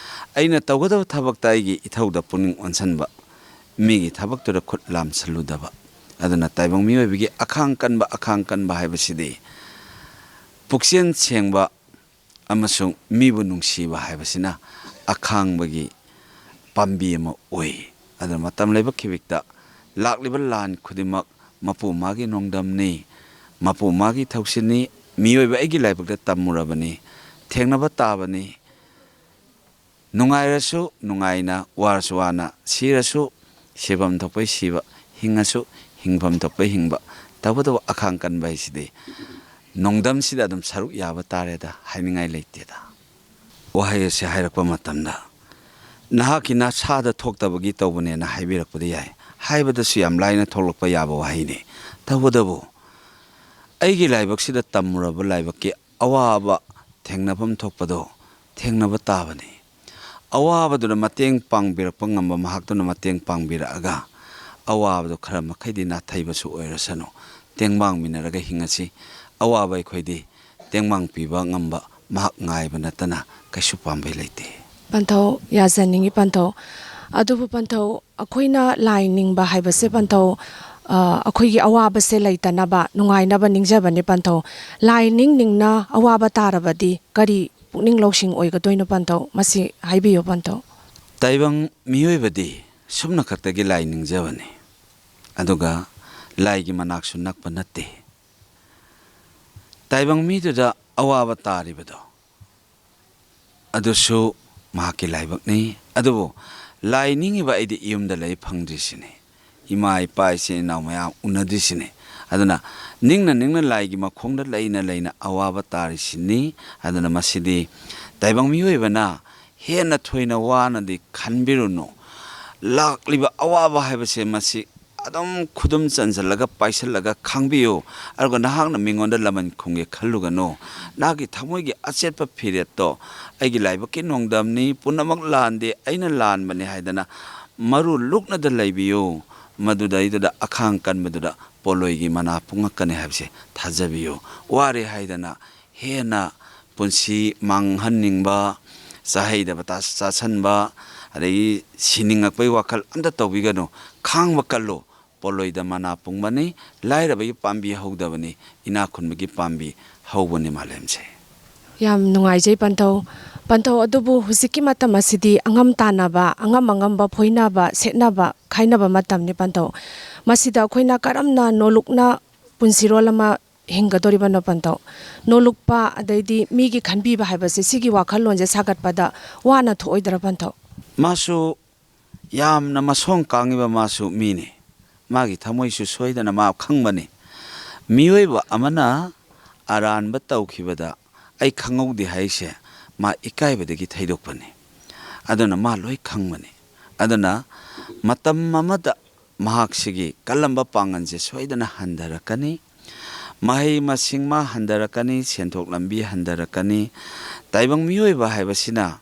ꯑꯩꯅ ꯇꯧꯒꯗꯕ ꯊꯕꯛꯇ ꯑꯩꯒꯤ ꯏꯊꯧꯗ ꯄꯨꯛꯅꯤꯡ ꯑꯣꯟꯁꯤꯟꯕ, ꯃꯤꯒꯤ ꯊꯕꯛꯇꯨꯗ ꯈꯨꯠ ꯂꯥꯝꯁꯤꯜꯂꯨꯗꯕ꯫ ꯑꯗꯨꯅ ꯇꯥꯏꯕꯪ ꯃꯤꯑꯣꯏꯕꯒꯤ ꯑꯈꯥꯡ ꯀꯟꯕ, ꯑꯈꯥꯡ ꯀꯟꯕ ꯍꯥꯏꯕꯁꯤꯗꯤ ꯄꯨꯛꯆꯦꯜ ꯁꯦꯡꯕ ꯑꯃꯁꯨꯡ ꯃꯤꯕꯨ ꯅꯨꯡꯁꯤꯕ ꯍꯥꯏꯕꯁꯤꯅ ꯑꯈꯥꯡꯕꯒꯤ ꯄꯥꯝꯕꯤ ꯑꯃ ꯑꯣꯏ꯫ ꯑꯗꯨꯅ ꯃꯇꯝ ꯂꯩꯕ ꯈꯤꯕꯤꯛꯇ ꯂꯥꯛꯂꯤꯕ ꯂꯥꯟ ꯈꯨꯗꯤꯡꯃꯛ ꯃꯄꯨ ꯃꯥꯒꯤ ꯅꯣꯡꯗꯝꯅꯤ, ꯃꯄꯨ ꯃꯥꯒꯤ ꯊꯧꯁꯤꯟꯅꯤ, ꯃꯤꯑꯣꯏꯕ ꯑꯩꯒꯤ ꯂꯥꯏꯕꯛꯇ ꯇꯝꯃꯨꯔꯕꯅꯤ, ꯊꯦꯡꯅꯕ ꯇꯥꯕꯅꯤ꯫ ꯅꯨꯡꯉꯥꯏꯔꯁꯨ ꯅꯨꯡꯉꯥꯏꯅ, ꯋꯥꯔꯁꯨ ꯋꯥꯅ, ꯁꯤꯔꯁꯨ ꯁꯤꯐꯝ ꯊꯣꯛꯄꯩ ꯁꯤꯕ, ꯍꯤꯡꯉꯁꯨ ꯍꯤꯡꯐꯝ ꯊꯣꯛꯄꯩ ꯍꯤꯡꯕ, ꯇꯧꯕꯇꯕꯨ ꯑꯈꯥꯡ ꯀꯟꯕ ꯍꯥꯏꯁꯤꯗꯤ ꯅꯣꯡꯗꯝꯁꯤꯗ ꯑꯗꯨꯝ ꯁꯔꯨꯛ ꯌꯥꯕ ꯇꯥꯔꯦꯗ, ꯍꯥꯏꯅꯤꯡꯉꯥꯏ ꯂꯩꯇꯦꯗ꯫ ꯋꯥꯍꯩ ꯑꯁꯤ ꯍꯥꯏꯔꯛꯄ ꯃꯇꯝꯗ, "ꯅꯍꯥꯛꯀꯤ ꯅꯁꯥꯗ ꯊꯣꯛꯇꯕꯒꯤ ꯇꯧꯕꯅꯦꯅ" ꯍꯥꯏꯕꯤꯔꯛꯄꯗꯤ ꯌꯥꯏ, ꯍꯥꯏꯕꯗꯁꯨ ꯌꯥꯝ ꯂꯥꯏꯅ ꯊꯣꯛꯂꯛꯄ ꯌꯥꯕ ꯋꯥꯍꯩꯅꯤ꯫ ꯇꯧꯕꯇꯕꯨ ꯑꯩꯒꯤ ꯂꯥꯏꯕꯛꯁꯤꯗ ꯇꯝꯃꯨꯔꯕ ꯂꯥꯏꯕꯛꯀꯤ ꯑꯋꯥꯕ ꯊꯦꯡꯅꯐꯝ ꯊꯣꯛꯄꯗꯣ ꯊꯦꯡꯅꯕ ꯇꯥꯕꯅꯤ꯫ ꯑꯋꯥꯕꯗꯨꯗ ꯃꯇꯦꯡ ꯄꯥꯡꯕꯤꯔꯛꯄ ꯉꯝꯕ ꯃꯍꯥꯛꯇꯨꯅ ꯃꯇꯦꯡ ꯄꯥꯡꯕꯤꯔꯛꯑꯒ, ꯑꯋꯥꯕꯗꯣ ꯈꯔ ꯃꯈꯩꯗꯤ ꯅꯥꯊꯩꯕꯁꯨ ꯑꯣꯏꯔꯁꯅꯨ, ꯇꯦꯡꯕꯥꯡꯃꯤꯟꯅꯔꯒ ꯍꯤꯡꯉꯁꯤ꯫ ꯑꯋꯥꯕ ꯑꯩꯈꯣꯏꯗꯤ ꯇꯦꯡꯕꯥꯡ ꯄꯤꯕ ꯉꯝꯕ ꯃꯍꯥꯛ ꯉꯥꯏꯕ ꯅꯠꯇꯅ ꯀꯩꯁꯨ ꯄꯥꯝꯕꯩ ꯂꯩꯇꯦ꯫ ꯄꯟꯊꯧ, ꯌꯥꯖꯅꯤꯡꯉꯤ ꯄꯟꯊꯧ꯫ ꯑꯗꯨꯕꯨ ꯄꯟꯊꯧ, ꯑꯩꯈꯣꯏꯅ ꯂꯥꯏ ꯅꯤꯡꯕ ꯍꯥꯏꯕꯁꯦ ꯄꯟꯊꯧ, ꯑ, ꯑꯩꯈꯣꯏꯒꯤ ꯑꯋꯥꯕꯁꯦ ꯂꯩꯇꯅꯕ, ꯅꯨꯡꯉꯥꯏꯅꯕ ꯅꯤꯡꯖꯕꯅꯤ ꯄꯟꯊꯧ꯫ ꯂꯥꯏ ꯅꯤꯡ ꯅꯤꯡꯅ ꯑꯋꯥꯕ ꯇꯥꯔꯕꯗꯤ ꯀꯔꯤ ꯄꯨꯛꯅꯤꯡ ꯂꯧꯁꯤꯡ ꯑꯣꯏꯒꯗꯣꯏꯅꯣ ꯄꯟꯊꯧ? ꯃꯁꯤ ꯍꯥꯏꯕꯤꯌꯨ ꯄꯟꯊꯧ꯫ ꯇꯥꯏꯕꯪ ꯃꯤꯑꯣꯏꯕꯗꯤ ꯁꯨꯞꯅ ꯈꯛꯇꯒꯤ ꯂꯥꯏ ꯅꯤꯡꯖꯕꯅꯤ, ꯑꯗꯨꯒ ꯂꯥꯏꯒꯤ ꯃꯅꯥꯛꯁꯨ ꯅꯛꯄ ꯅꯠꯇꯦ꯫ ꯇꯥꯏꯕꯪ ꯃꯤꯗꯨꯗ ꯑꯋꯥꯕ ꯇꯥꯔꯤꯕꯗꯣ, ꯑꯗꯨꯁꯨ ꯃꯍꯥꯛꯀꯤ ꯂꯥꯏꯕꯛꯅꯤ꯫ ꯑꯗꯨꯕꯨ ꯂꯥꯏ ꯅꯤꯡꯉꯤꯕ ꯑꯩꯗꯤ ꯌꯨꯝꯗ ꯂꯩ ꯐꯪꯗ꯭ꯔꯤꯁꯤꯅꯤ, ꯏꯃꯥ ꯏꯄꯥ ꯏꯆꯤꯟ ꯏꯅꯥꯎ ꯃꯌꯥꯝ ꯎꯅꯗ꯭ꯔꯤꯁꯤꯅꯤ꯫ ꯑꯗꯨꯅ ꯅꯤꯡꯅ ꯅꯤꯡꯅ ꯂꯥꯏꯒꯤ ꯃꯈꯣꯡꯗ ꯂꯩꯅ ꯂꯩꯅ ꯑꯋꯥꯕ ꯇꯥꯔꯤꯁꯤꯅꯤ꯫ ꯑꯗꯨꯅ ꯃꯁꯤꯗꯤ ꯇꯥꯏꯕꯪ ꯃꯤꯑꯣꯏꯕꯅ ꯍꯦꯟꯅ ꯊꯣꯏꯅ ꯋꯥꯅꯗꯤ ꯈꯟꯕꯤꯔꯨꯅꯨ꯫ ꯂꯥꯛꯂꯤꯕ ꯑꯋꯥꯕ ꯍꯥꯏꯕꯁꯦ ꯃꯁꯤ ꯑꯗꯨꯝ ꯈꯨꯗꯨꯝ ꯆꯟꯁꯤꯜꯂꯒ ꯄꯥꯏꯁꯤꯜꯂꯒ ꯈꯥꯡꯕꯤꯌꯨ꯫ ꯑꯗꯨꯒ ꯅꯍꯥꯛꯅ ꯃꯤꯉꯣꯟꯗ ꯂꯃꯟ ꯈꯨꯝꯒꯦ ꯈꯜꯂꯨꯒꯅꯨ꯫ ꯅꯍꯥꯛꯀꯤ ꯊꯃꯣꯏꯒꯤ ꯑꯆꯦꯠꯄ ꯐꯤꯔꯦꯠꯇꯣ ꯑꯩꯒꯤ ꯂꯥꯏꯕꯛꯀꯤ ꯅꯣꯡꯗꯝꯅꯤ, ꯄꯨꯝꯅꯃꯛ ꯂꯥꯟꯗꯦ, ꯑꯩꯅ ꯂꯥꯟꯕꯅꯤ ꯍꯥꯏꯗꯅ ꯃꯔꯨ ꯂꯨꯛꯅꯗ ꯂꯩꯕꯤꯌꯨ꯫ ꯃꯗꯨꯗꯩꯗꯨꯗ ꯑꯈꯥꯡ ꯀꯟꯕꯗꯨꯗ ꯄꯣꯠꯂꯣꯏꯒꯤ ꯃꯅꯥ ꯄꯨꯡꯉꯛꯀꯅꯤ ꯍꯥꯏꯕꯁꯦ ꯊꯥꯖꯕꯤꯌꯨ꯫ ꯋꯥꯔꯦ ꯍꯥꯏꯗꯅ ꯍꯦꯟꯅ ꯄꯨꯟꯁꯤ ꯃꯥꯡꯍꯟꯅꯤꯡꯕ, ꯆꯥꯍꯩꯗꯕ ꯇꯥ-, ꯆꯥꯁꯟꯕ, ꯑꯗꯒꯤ ꯁꯤꯅꯤꯡꯉꯛꯄꯒꯤ ꯋꯥꯈꯜ ꯑꯝꯇ ꯇꯧꯕꯤꯒꯅꯨ꯫ ꯈꯥꯡꯕ ꯀꯜꯂꯨ꯫ ꯄꯣꯠꯂꯣꯏꯗ ꯃꯅꯥ ꯄꯨꯡꯕꯅꯤ, ꯂꯥꯏꯔꯕꯒꯤ ꯄꯥꯝꯕꯤ ꯍꯧꯗꯕꯅꯤ, ꯏꯅꯥꯛ ꯈꯨꯟꯕꯒꯤ ꯄꯥꯝꯕꯤ ꯍꯧꯕꯅꯤ ꯃꯥꯂꯦꯝꯁꯦ꯫ ꯌꯥꯝ ꯅꯨꯡꯉꯥꯏꯖꯩ ꯄꯟꯊꯧ꯫ ꯄꯟꯊꯧ, ꯑꯗꯨꯕꯨ ꯍꯧꯖꯤꯛꯀꯤ ꯃꯇꯝ ꯑꯁꯤꯗꯤ ꯑꯉꯝ ꯇꯥꯟꯅꯕ, ꯑꯉꯝ ꯑꯉꯝꯕ ꯐꯣꯏꯅꯕ, ꯁꯦꯠꯅꯕ, ꯈꯥꯏꯅꯕ ꯃꯇꯝꯅꯤ ꯄꯟꯊꯧ꯫ ꯃꯁꯤꯗ ꯑꯩꯈꯣꯏꯅ ꯀꯔꯝꯅ ꯅꯣꯂꯨꯛꯅ ꯄꯨꯟꯁꯤꯔꯣꯜ ꯑꯃ ꯍꯤꯡꯒꯗꯧꯔꯤꯕꯅꯣ ꯄꯟꯊꯧ? ꯅꯣꯂꯨꯛꯄ, ꯑꯗꯩꯗꯤ ꯃꯤꯒꯤ ꯈꯟꯕꯤꯕ ꯍꯥꯏꯕꯁꯦ, ꯁꯤꯒꯤ ꯋꯥꯈꯜꯂꯣꯟꯁꯦ ꯁꯥꯒꯠꯄꯗ ꯋꯥꯅ ꯊꯣꯛꯑꯣꯏꯗ꯭ꯔꯥ ꯄꯟꯊꯧ? ꯃꯥꯁꯨ ꯌꯥꯝꯅ ꯃꯁꯣꯡ ꯀꯥꯡꯉꯤꯕ ꯃꯥꯁꯨ ꯃꯤꯅꯤ꯫ ꯃꯥꯒꯤ ꯊꯃꯣꯏꯁꯨ ꯁꯣꯏꯗꯅ ꯃꯥ ꯈꯪꯕꯅꯤ꯫ ꯃꯤꯑꯣꯏꯕ ꯑꯃꯅ ꯑꯔꯥꯟꯕ ꯇꯧꯈꯤꯕꯗ "ꯑꯩ ꯈꯪꯍꯧꯗꯦ" ꯍꯥꯏꯁꯦ ꯃꯥ ꯏꯀꯥꯏꯕꯗꯒꯤ ꯊꯩꯗꯣꯛꯄꯅꯤ꯫ ꯑꯗꯨꯅ ꯃꯥ ꯂꯣꯏ ꯈꯪꯕꯅꯤ꯫ ꯑꯗꯨꯅ ꯃꯇꯝ ꯑꯃꯗ ꯃꯍꯥꯛꯁꯤꯒꯤ ꯀꯜꯂꯝꯕ ꯄꯥꯡꯒꯜꯁꯦ ꯁꯣꯏꯗꯅ ꯍꯟꯊꯔꯛꯀꯅꯤ꯫ ꯃꯍꯩ ꯃꯁꯤꯡ ꯃꯥ ꯍꯟꯊꯔꯛꯀꯅꯤ, ꯁꯦꯟꯊꯣꯛ ꯂꯝꯕꯤ ꯍꯟꯊꯔꯛꯀꯅꯤ꯫ ꯇꯥꯏꯕꯪ ꯃꯤꯑꯣꯏꯕ ꯍꯥꯏꯕꯁꯤꯅ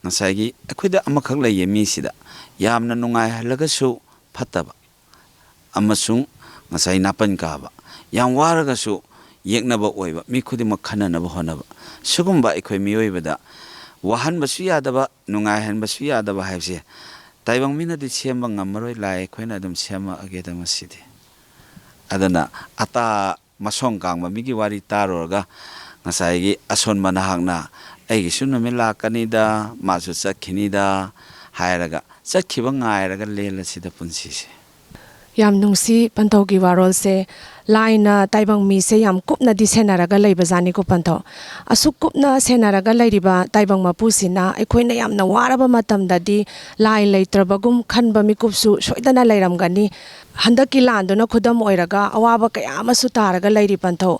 ꯉꯁꯥꯏꯒꯤ ꯑꯩꯈꯣꯏꯗ ꯑꯃꯈꯛ ꯂꯩꯌꯦ, ꯃꯤꯁꯤꯗ ꯌꯥꯝꯅ ꯅꯨꯡꯉꯥꯏꯍꯜꯂꯒꯁꯨ ꯐꯠꯇꯕ, ꯑꯃꯁꯨꯡ ꯉꯁꯥꯏ ꯅꯥꯄꯟ ꯀꯥꯕ, ꯌꯥꯝ ꯋꯥꯔꯒꯁꯨ ꯌꯦꯛꯅꯕ ꯑꯣꯏꯕ, ꯃꯤ ꯈꯨꯗꯤꯡꯃꯛ ꯈꯟꯅꯅꯕ ꯍꯣꯠꯅꯕ, ꯁꯤꯒꯨꯝꯕ ꯑꯩꯈꯣꯏ ꯃꯤꯑꯣꯏꯕꯗ ꯋꯥꯍꯟꯕꯁꯨ ꯌꯥꯗꯕ, ꯅꯨꯡꯉꯥꯏꯍꯟꯕꯁꯨ ꯌꯥꯗꯕ ꯍꯥꯏꯕꯁꯦ ꯇꯥꯏꯕꯪ ꯃꯤꯅꯗꯤ ꯁꯦꯝꯕ ꯉꯝꯃꯔꯣꯏ, ꯂꯥꯏ ꯑꯩꯈꯣꯏꯅ ꯑꯗꯨꯝ ꯁꯦꯝꯃꯛꯑꯒꯦꯗ ꯃꯁꯤꯗꯤ꯫ ꯑꯗꯨꯅ ꯑꯇꯥ ꯃꯁꯣꯡ ꯀꯥꯡꯕ ꯃꯤꯒꯤ ꯋꯥꯔꯤ ꯇꯥꯔꯨꯔꯒ ꯉꯁꯥꯏꯒꯤ ꯑꯁꯣꯟꯕ ꯅꯍꯥꯛꯅ "ꯑꯩꯒꯤꯁꯨ ꯅꯨꯃꯤꯠ ꯂꯥꯛꯀꯅꯤꯗ, ꯃꯥꯁꯨ ꯆꯠꯈꯤꯅꯤꯗ" ꯍꯥꯏꯔꯒ ꯆꯠꯈꯤꯕ ꯉꯥꯏꯔꯒ ꯂꯦꯜꯂꯁꯤꯗ ꯄꯨꯟꯁꯤꯁꯦ꯫ ꯌꯥꯝ ꯅꯨꯡꯁꯤ ꯄꯟꯊꯧꯒꯤ ꯋꯥꯔꯣꯜꯁꯦ꯫ ꯂꯥꯏꯅ ꯇꯥꯏꯕꯪ ꯃꯤꯁꯦ ꯌꯥꯝ ꯀꯨꯞꯅꯗꯤ ꯁꯦꯟꯅꯔꯒ ꯂꯩꯕꯖꯥꯠꯅꯤꯀꯣ ꯄꯟꯊꯧ꯫ ꯑꯁꯨꯛ ꯀꯨꯞꯅ ꯁꯦꯟꯅꯔꯒ ꯂꯩꯔꯤꯕ ꯇꯥꯏꯕꯪ ꯃꯄꯨꯁꯤꯅ ꯑꯩꯈꯣꯏꯅ ꯌꯥꯝꯅ ꯋꯥꯔꯕ ꯃꯇꯝꯗꯗꯤ ꯂꯥꯏ ꯂꯩꯇ꯭ꯔꯕꯒꯨꯝ ꯈꯟꯕ ꯃꯤꯀꯨꯞꯁꯨ ꯁꯣꯏꯗꯅ ꯂꯩꯔꯝꯒꯅꯤ꯫ ꯍꯟꯗꯛꯀꯤ ꯂꯥꯟꯗꯨꯅ ꯈꯨꯗꯝ ꯑꯣꯏꯔꯒ ꯑꯋꯥꯕ ꯀꯌꯥ ꯑꯃꯁꯨ ꯇꯥꯔꯒ ꯂꯩꯔꯤ ꯄꯟꯊꯧ꯫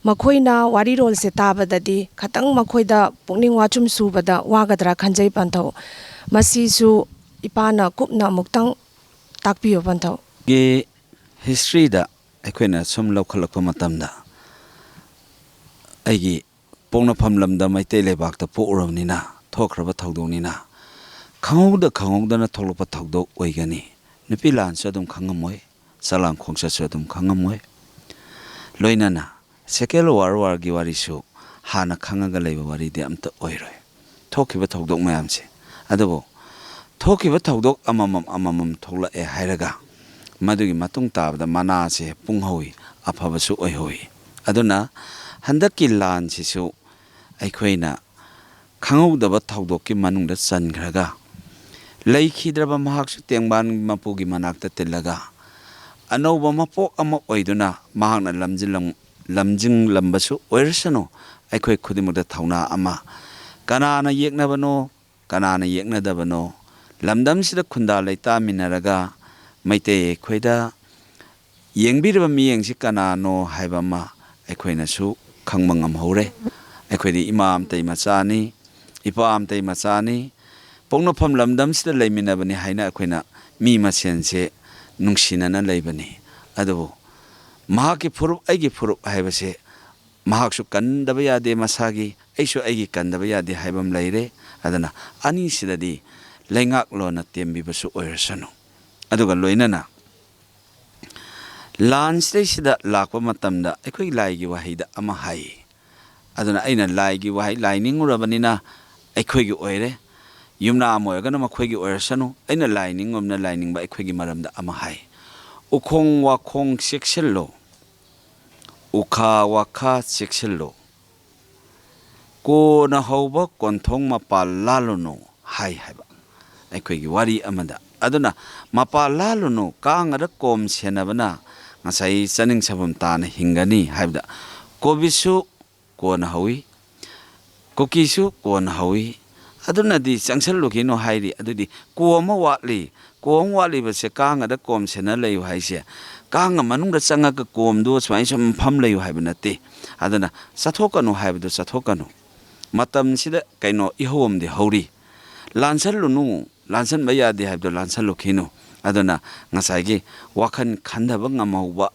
ꯃꯈꯣꯏꯅ ꯋꯥꯔꯤꯔꯣꯜꯁꯦ ꯇꯥꯕꯗꯗꯤ ꯈꯇꯪ ꯃꯈꯣꯏꯗ ꯄꯨꯛꯅꯤꯡ ꯋꯥꯆꯨꯝ ꯁꯨꯕꯗ ꯋꯥꯒꯗ꯭ꯔꯥ ꯈꯟꯖꯩ ꯄꯟꯊꯧ꯫ ꯃꯁꯤꯁꯨ ꯏꯄꯥꯅ ꯀꯨꯞꯅ ꯑꯃꯨꯛꯇꯪ ꯇꯥꯛꯄꯤꯌꯨ ꯄꯟꯊꯧ꯫ ꯒꯤ ꯍꯤꯁꯇ꯭ꯔꯤꯗ ꯑꯩꯈꯣꯏꯅ ꯁꯨꯝ ꯂꯧꯈꯠꯂꯛꯄ ꯃꯇꯝꯗ, ꯑꯩꯒꯤ ꯄꯣꯛꯅꯐꯝ ꯂꯝꯗ ꯃꯩꯇꯩ ꯂꯩꯕꯥꯛꯇ ꯄꯣꯛꯎꯔꯕꯅꯤꯅ, ꯊꯣꯛꯈ꯭ꯔꯕ ꯊꯧꯗꯣꯛꯅꯤꯅ, ꯈꯪꯍꯧꯗ ꯈꯪꯍꯧꯗꯅ ꯊꯣꯛꯂꯛꯄ ꯊꯧꯗꯣꯛ ꯑꯣꯏꯒꯅꯤ꯫ ꯅꯨꯄꯤ ꯂꯥꯟꯁꯨ ꯑꯗꯨꯝ ꯈꯪꯉꯝꯃꯣꯏ, ꯆꯂꯥꯡ ꯈꯣꯡꯆꯠꯁꯨ ꯑꯗꯨꯝ ꯈꯪꯉꯝꯃꯣꯏ꯫ ꯂꯣꯏꯅꯅ ꯁꯦꯀꯦꯟ ꯋꯥꯔꯜ ꯋꯥꯔꯒꯤ ꯋꯥꯔꯤꯁꯨ ꯍꯥꯟꯅ ꯈꯪꯉꯒ ꯂꯩꯕ ꯋꯥꯔꯤꯗꯤ ꯑꯝꯇ ꯑꯣꯏꯔꯣꯏ꯫ ꯊꯣꯛꯈꯤꯕ ꯊꯧꯗꯣꯛ ꯃꯌꯥꯝꯁꯦ꯫ ꯑꯗꯨꯕꯨ ꯊꯣꯛꯈꯤꯕ ꯊꯧꯗꯣꯛ ꯑꯃꯃꯝ ꯑꯃꯃꯝ ꯊꯣꯛꯂꯛꯑꯦ ꯍꯥꯏꯔꯒ ꯃꯗꯨꯒꯤ ꯃꯇꯨꯡ ꯇꯥꯕꯗ ꯃꯅꯥꯁꯦ ꯄꯨꯡꯍꯧꯋꯤ, ꯑꯐꯕꯁꯨ ꯑꯣꯏꯍꯧꯋꯤ꯫ ꯑꯗꯨꯅ ꯍꯟꯗꯛꯀꯤ ꯂꯥꯟꯁꯤꯁꯨ ꯑꯩꯈꯣꯏꯅ ꯈꯪꯍꯧꯗꯕ ꯊꯧꯗꯣꯛꯀꯤ ꯃꯅꯨꯡꯗ ꯆꯟꯈ꯭ꯔꯒ, ꯂꯩꯈꯤꯗ꯭ꯔꯕ ꯃꯍꯥꯛꯁꯨ ꯇꯦꯡꯕꯥꯟ ꯃꯄꯨꯒꯤ ꯃꯅꯥꯛꯇ ꯇꯤꯜꯂꯒ, ꯑꯅꯧꯕ ꯃꯄꯣꯛ ꯑꯃ ꯑꯣꯏꯗꯨꯅ ꯃꯍꯥꯛꯅ ꯂꯝꯖꯤꯡꯂꯝ-, ꯂꯝꯖꯤꯡꯂꯝꯕꯁꯨ ꯑꯣꯏꯔꯁꯅꯨ, ꯑꯩꯈꯣꯏ ꯈꯨꯗꯤꯡꯃꯛꯇ ꯊꯧꯅꯥ ꯑꯃ, ꯀꯅꯥꯅ ꯌꯦꯛꯅꯕꯅꯣ, ꯀꯅꯥꯅ ꯌꯦꯛꯅꯗꯕꯅꯣ, ꯂꯝꯗꯝꯁꯤꯗ ꯈꯨꯟꯗꯥ ꯂꯩꯇꯥꯃꯤꯟꯅꯔꯒ ꯃꯩꯇꯩ ꯑꯩꯈꯣꯏꯗ ꯌꯦꯡꯕꯤꯔꯤꯕ ꯃꯤꯠꯌꯦꯡꯁꯤ ꯀꯅꯥꯅꯣ ꯍꯥꯏꯕ ꯑꯃ ꯑꯩꯈꯣꯏꯅꯁꯨ ꯈꯪꯕ ꯉꯝꯍꯧꯔꯦ꯫ ꯑꯩꯈꯣꯏꯗꯤ ꯏꯃꯥ ꯑꯃꯇꯩ ꯃꯆꯥꯅꯤ, ꯏꯄꯥ ꯑꯃꯇꯩ ꯃꯆꯥꯅꯤ, ꯄꯣꯛꯅꯐꯝ ꯂꯝꯗꯝꯁꯤꯗ ꯂꯩꯃꯤꯟꯅꯕꯅꯤ ꯍꯥꯏꯅ ꯑꯩꯈꯣꯏꯅ ꯃꯤ ꯃꯁꯦꯟꯁꯦ ꯅꯨꯡꯁꯤꯅꯅ ꯂꯩꯕꯅꯤ꯫ ꯑꯗꯨꯕꯨ ꯃꯍꯥꯛꯀꯤ ꯐꯨꯔꯨꯞ, ꯑꯩꯒꯤ ꯐꯨꯔꯨꯞ ꯍꯥꯏꯕꯁꯦ ꯃꯍꯥꯛꯁꯨ ꯀꯟꯗꯕ ꯌꯥꯗꯦ, ꯃꯁꯥꯒꯤ ꯑꯩꯁꯨ ꯑꯩꯒꯤ ꯀꯟꯗꯕ ꯌꯥꯗꯦ ꯍꯥꯏꯕ ꯑꯃ ꯂꯩꯔꯦ꯫ ꯑꯗꯨꯅ ꯑꯅꯤꯁꯤꯗꯗꯤ ꯂꯩꯉꯥꯛꯂꯣꯟꯅ ꯇꯦꯝꯕꯤꯕꯁꯨ ꯑꯣꯏꯔꯁꯅꯨ꯫ ꯑꯗꯨꯒ ꯂꯣꯏꯅꯅ ꯂꯥꯟꯁꯤꯗꯩꯁꯤꯗ ꯂꯥꯛꯄ ꯃꯇꯝꯗ ꯑꯩꯈꯣꯏ ꯂꯥꯏꯒꯤ ꯋꯥꯍꯩꯗ ꯑꯃ ꯍꯥꯏ꯫ ꯑꯗꯨꯅ ꯑꯩꯅ ꯂꯥꯏꯒꯤ ꯋꯥꯍꯩ, ꯂꯥꯏ ꯅꯤꯡꯉꯨꯔꯕꯅꯤꯅ ꯑꯩꯈꯣꯏꯒꯤ ꯑꯣꯏꯔꯦ꯫ ꯌꯨꯝꯅꯥꯝ ꯑꯣꯏꯔꯒꯅ ꯃꯈꯣꯏꯒꯤ ꯑꯣꯏꯔꯁꯅꯨ, ꯑꯩꯅ ꯂꯥꯏ ꯅꯤꯡꯉꯨꯔꯕꯅꯤꯅ ꯂꯥꯏ ꯅꯤꯡꯕ ꯑꯩꯈꯣꯏꯒꯤ ꯃꯔꯝꯗ ꯑꯃ ꯍꯥꯏ꯫ "ꯎꯈꯣꯡ ꯋꯥꯈꯣꯡ ꯆꯦꯛꯁꯤꯜꯂꯨ, ꯎꯈꯥ ꯋꯥꯈꯥ ꯆꯦꯛꯁꯤꯜꯂꯨ, ꯀꯣꯟꯅ ꯍꯧꯕ ꯀꯣꯟꯊꯣꯡ ꯃꯄꯥꯜ ꯂꯥꯜꯂꯨꯅꯨ" ꯍꯥꯏ ꯍꯥꯏꯕ ꯑꯩꯈꯣꯏꯒꯤ ꯋꯥꯔꯤ ꯑꯃꯗ꯫ ꯑꯗꯨꯅ ꯃꯄꯥꯜ ꯂꯥꯜꯂꯨꯅꯨ, ꯀꯥꯡꯒꯗ ꯀꯣꯝ ꯁꯦꯟꯅꯕꯅ ꯉꯁꯥꯏ ꯆꯥꯅꯤꯡ ꯁꯥꯐꯝ ꯇꯥꯅ ꯍꯤꯡꯒꯅꯤ ꯍꯥꯏꯕꯗ, ꯀꯣꯕꯤꯁꯨ ꯀꯣꯟꯅ ꯍꯧꯏ, ꯀꯨꯀꯤꯁꯨ ꯀꯣꯟꯅ ꯍꯧꯏ, ꯑꯗꯨꯅꯗꯤ ꯆꯪꯁꯜꯂꯨꯈꯤꯅꯨ ꯍꯥꯏꯔꯤ꯫ ꯑꯗꯨꯗꯤ ꯀꯣꯝ ꯑꯃ ꯋꯥꯠꯂꯤ꯫ ꯀꯣꯝ ꯋꯥꯠꯂꯤꯕꯁꯦ ꯀꯥꯡꯒꯗ ꯀꯣꯝ ꯁꯦꯟꯅ ꯂꯩꯌꯨ ꯍꯥꯏꯁꯦ, ꯀꯥꯡꯒ ꯃꯅꯨꯡꯗ ꯆꯪꯉꯒ ꯀꯣꯝꯗꯣ ꯁꯨꯃꯥꯏꯅ ꯁꯨꯝ ꯐꯝ ꯂꯩꯌꯨ ꯍꯥꯏꯕ ꯅꯠꯇꯦ꯫ ꯑꯗꯨꯅ ꯆꯠꯊꯣꯛꯀꯅꯨ ꯍꯥꯏꯕꯗꯣ ꯆꯠꯊꯣꯛꯀꯅꯨ꯫ ꯃꯇꯝꯁꯤꯗ ꯀꯩꯅꯣ ꯏꯍꯧ ꯑꯃꯗꯤ ꯍꯧꯔꯤ꯫ ꯂꯥꯟꯁꯜꯂꯨꯅꯨ, ꯂꯥꯟꯁꯟꯕ ꯌꯥꯗꯦ ꯍꯥꯏꯕꯗꯣ ꯂꯥꯟꯁꯜꯂꯨꯈꯤꯅꯨ꯫ ꯑꯗꯨꯅ ꯉꯁꯥꯏꯒꯤ ꯋꯥꯈꯜ ꯈꯟꯊꯕ ꯉꯝꯍꯧꯕ,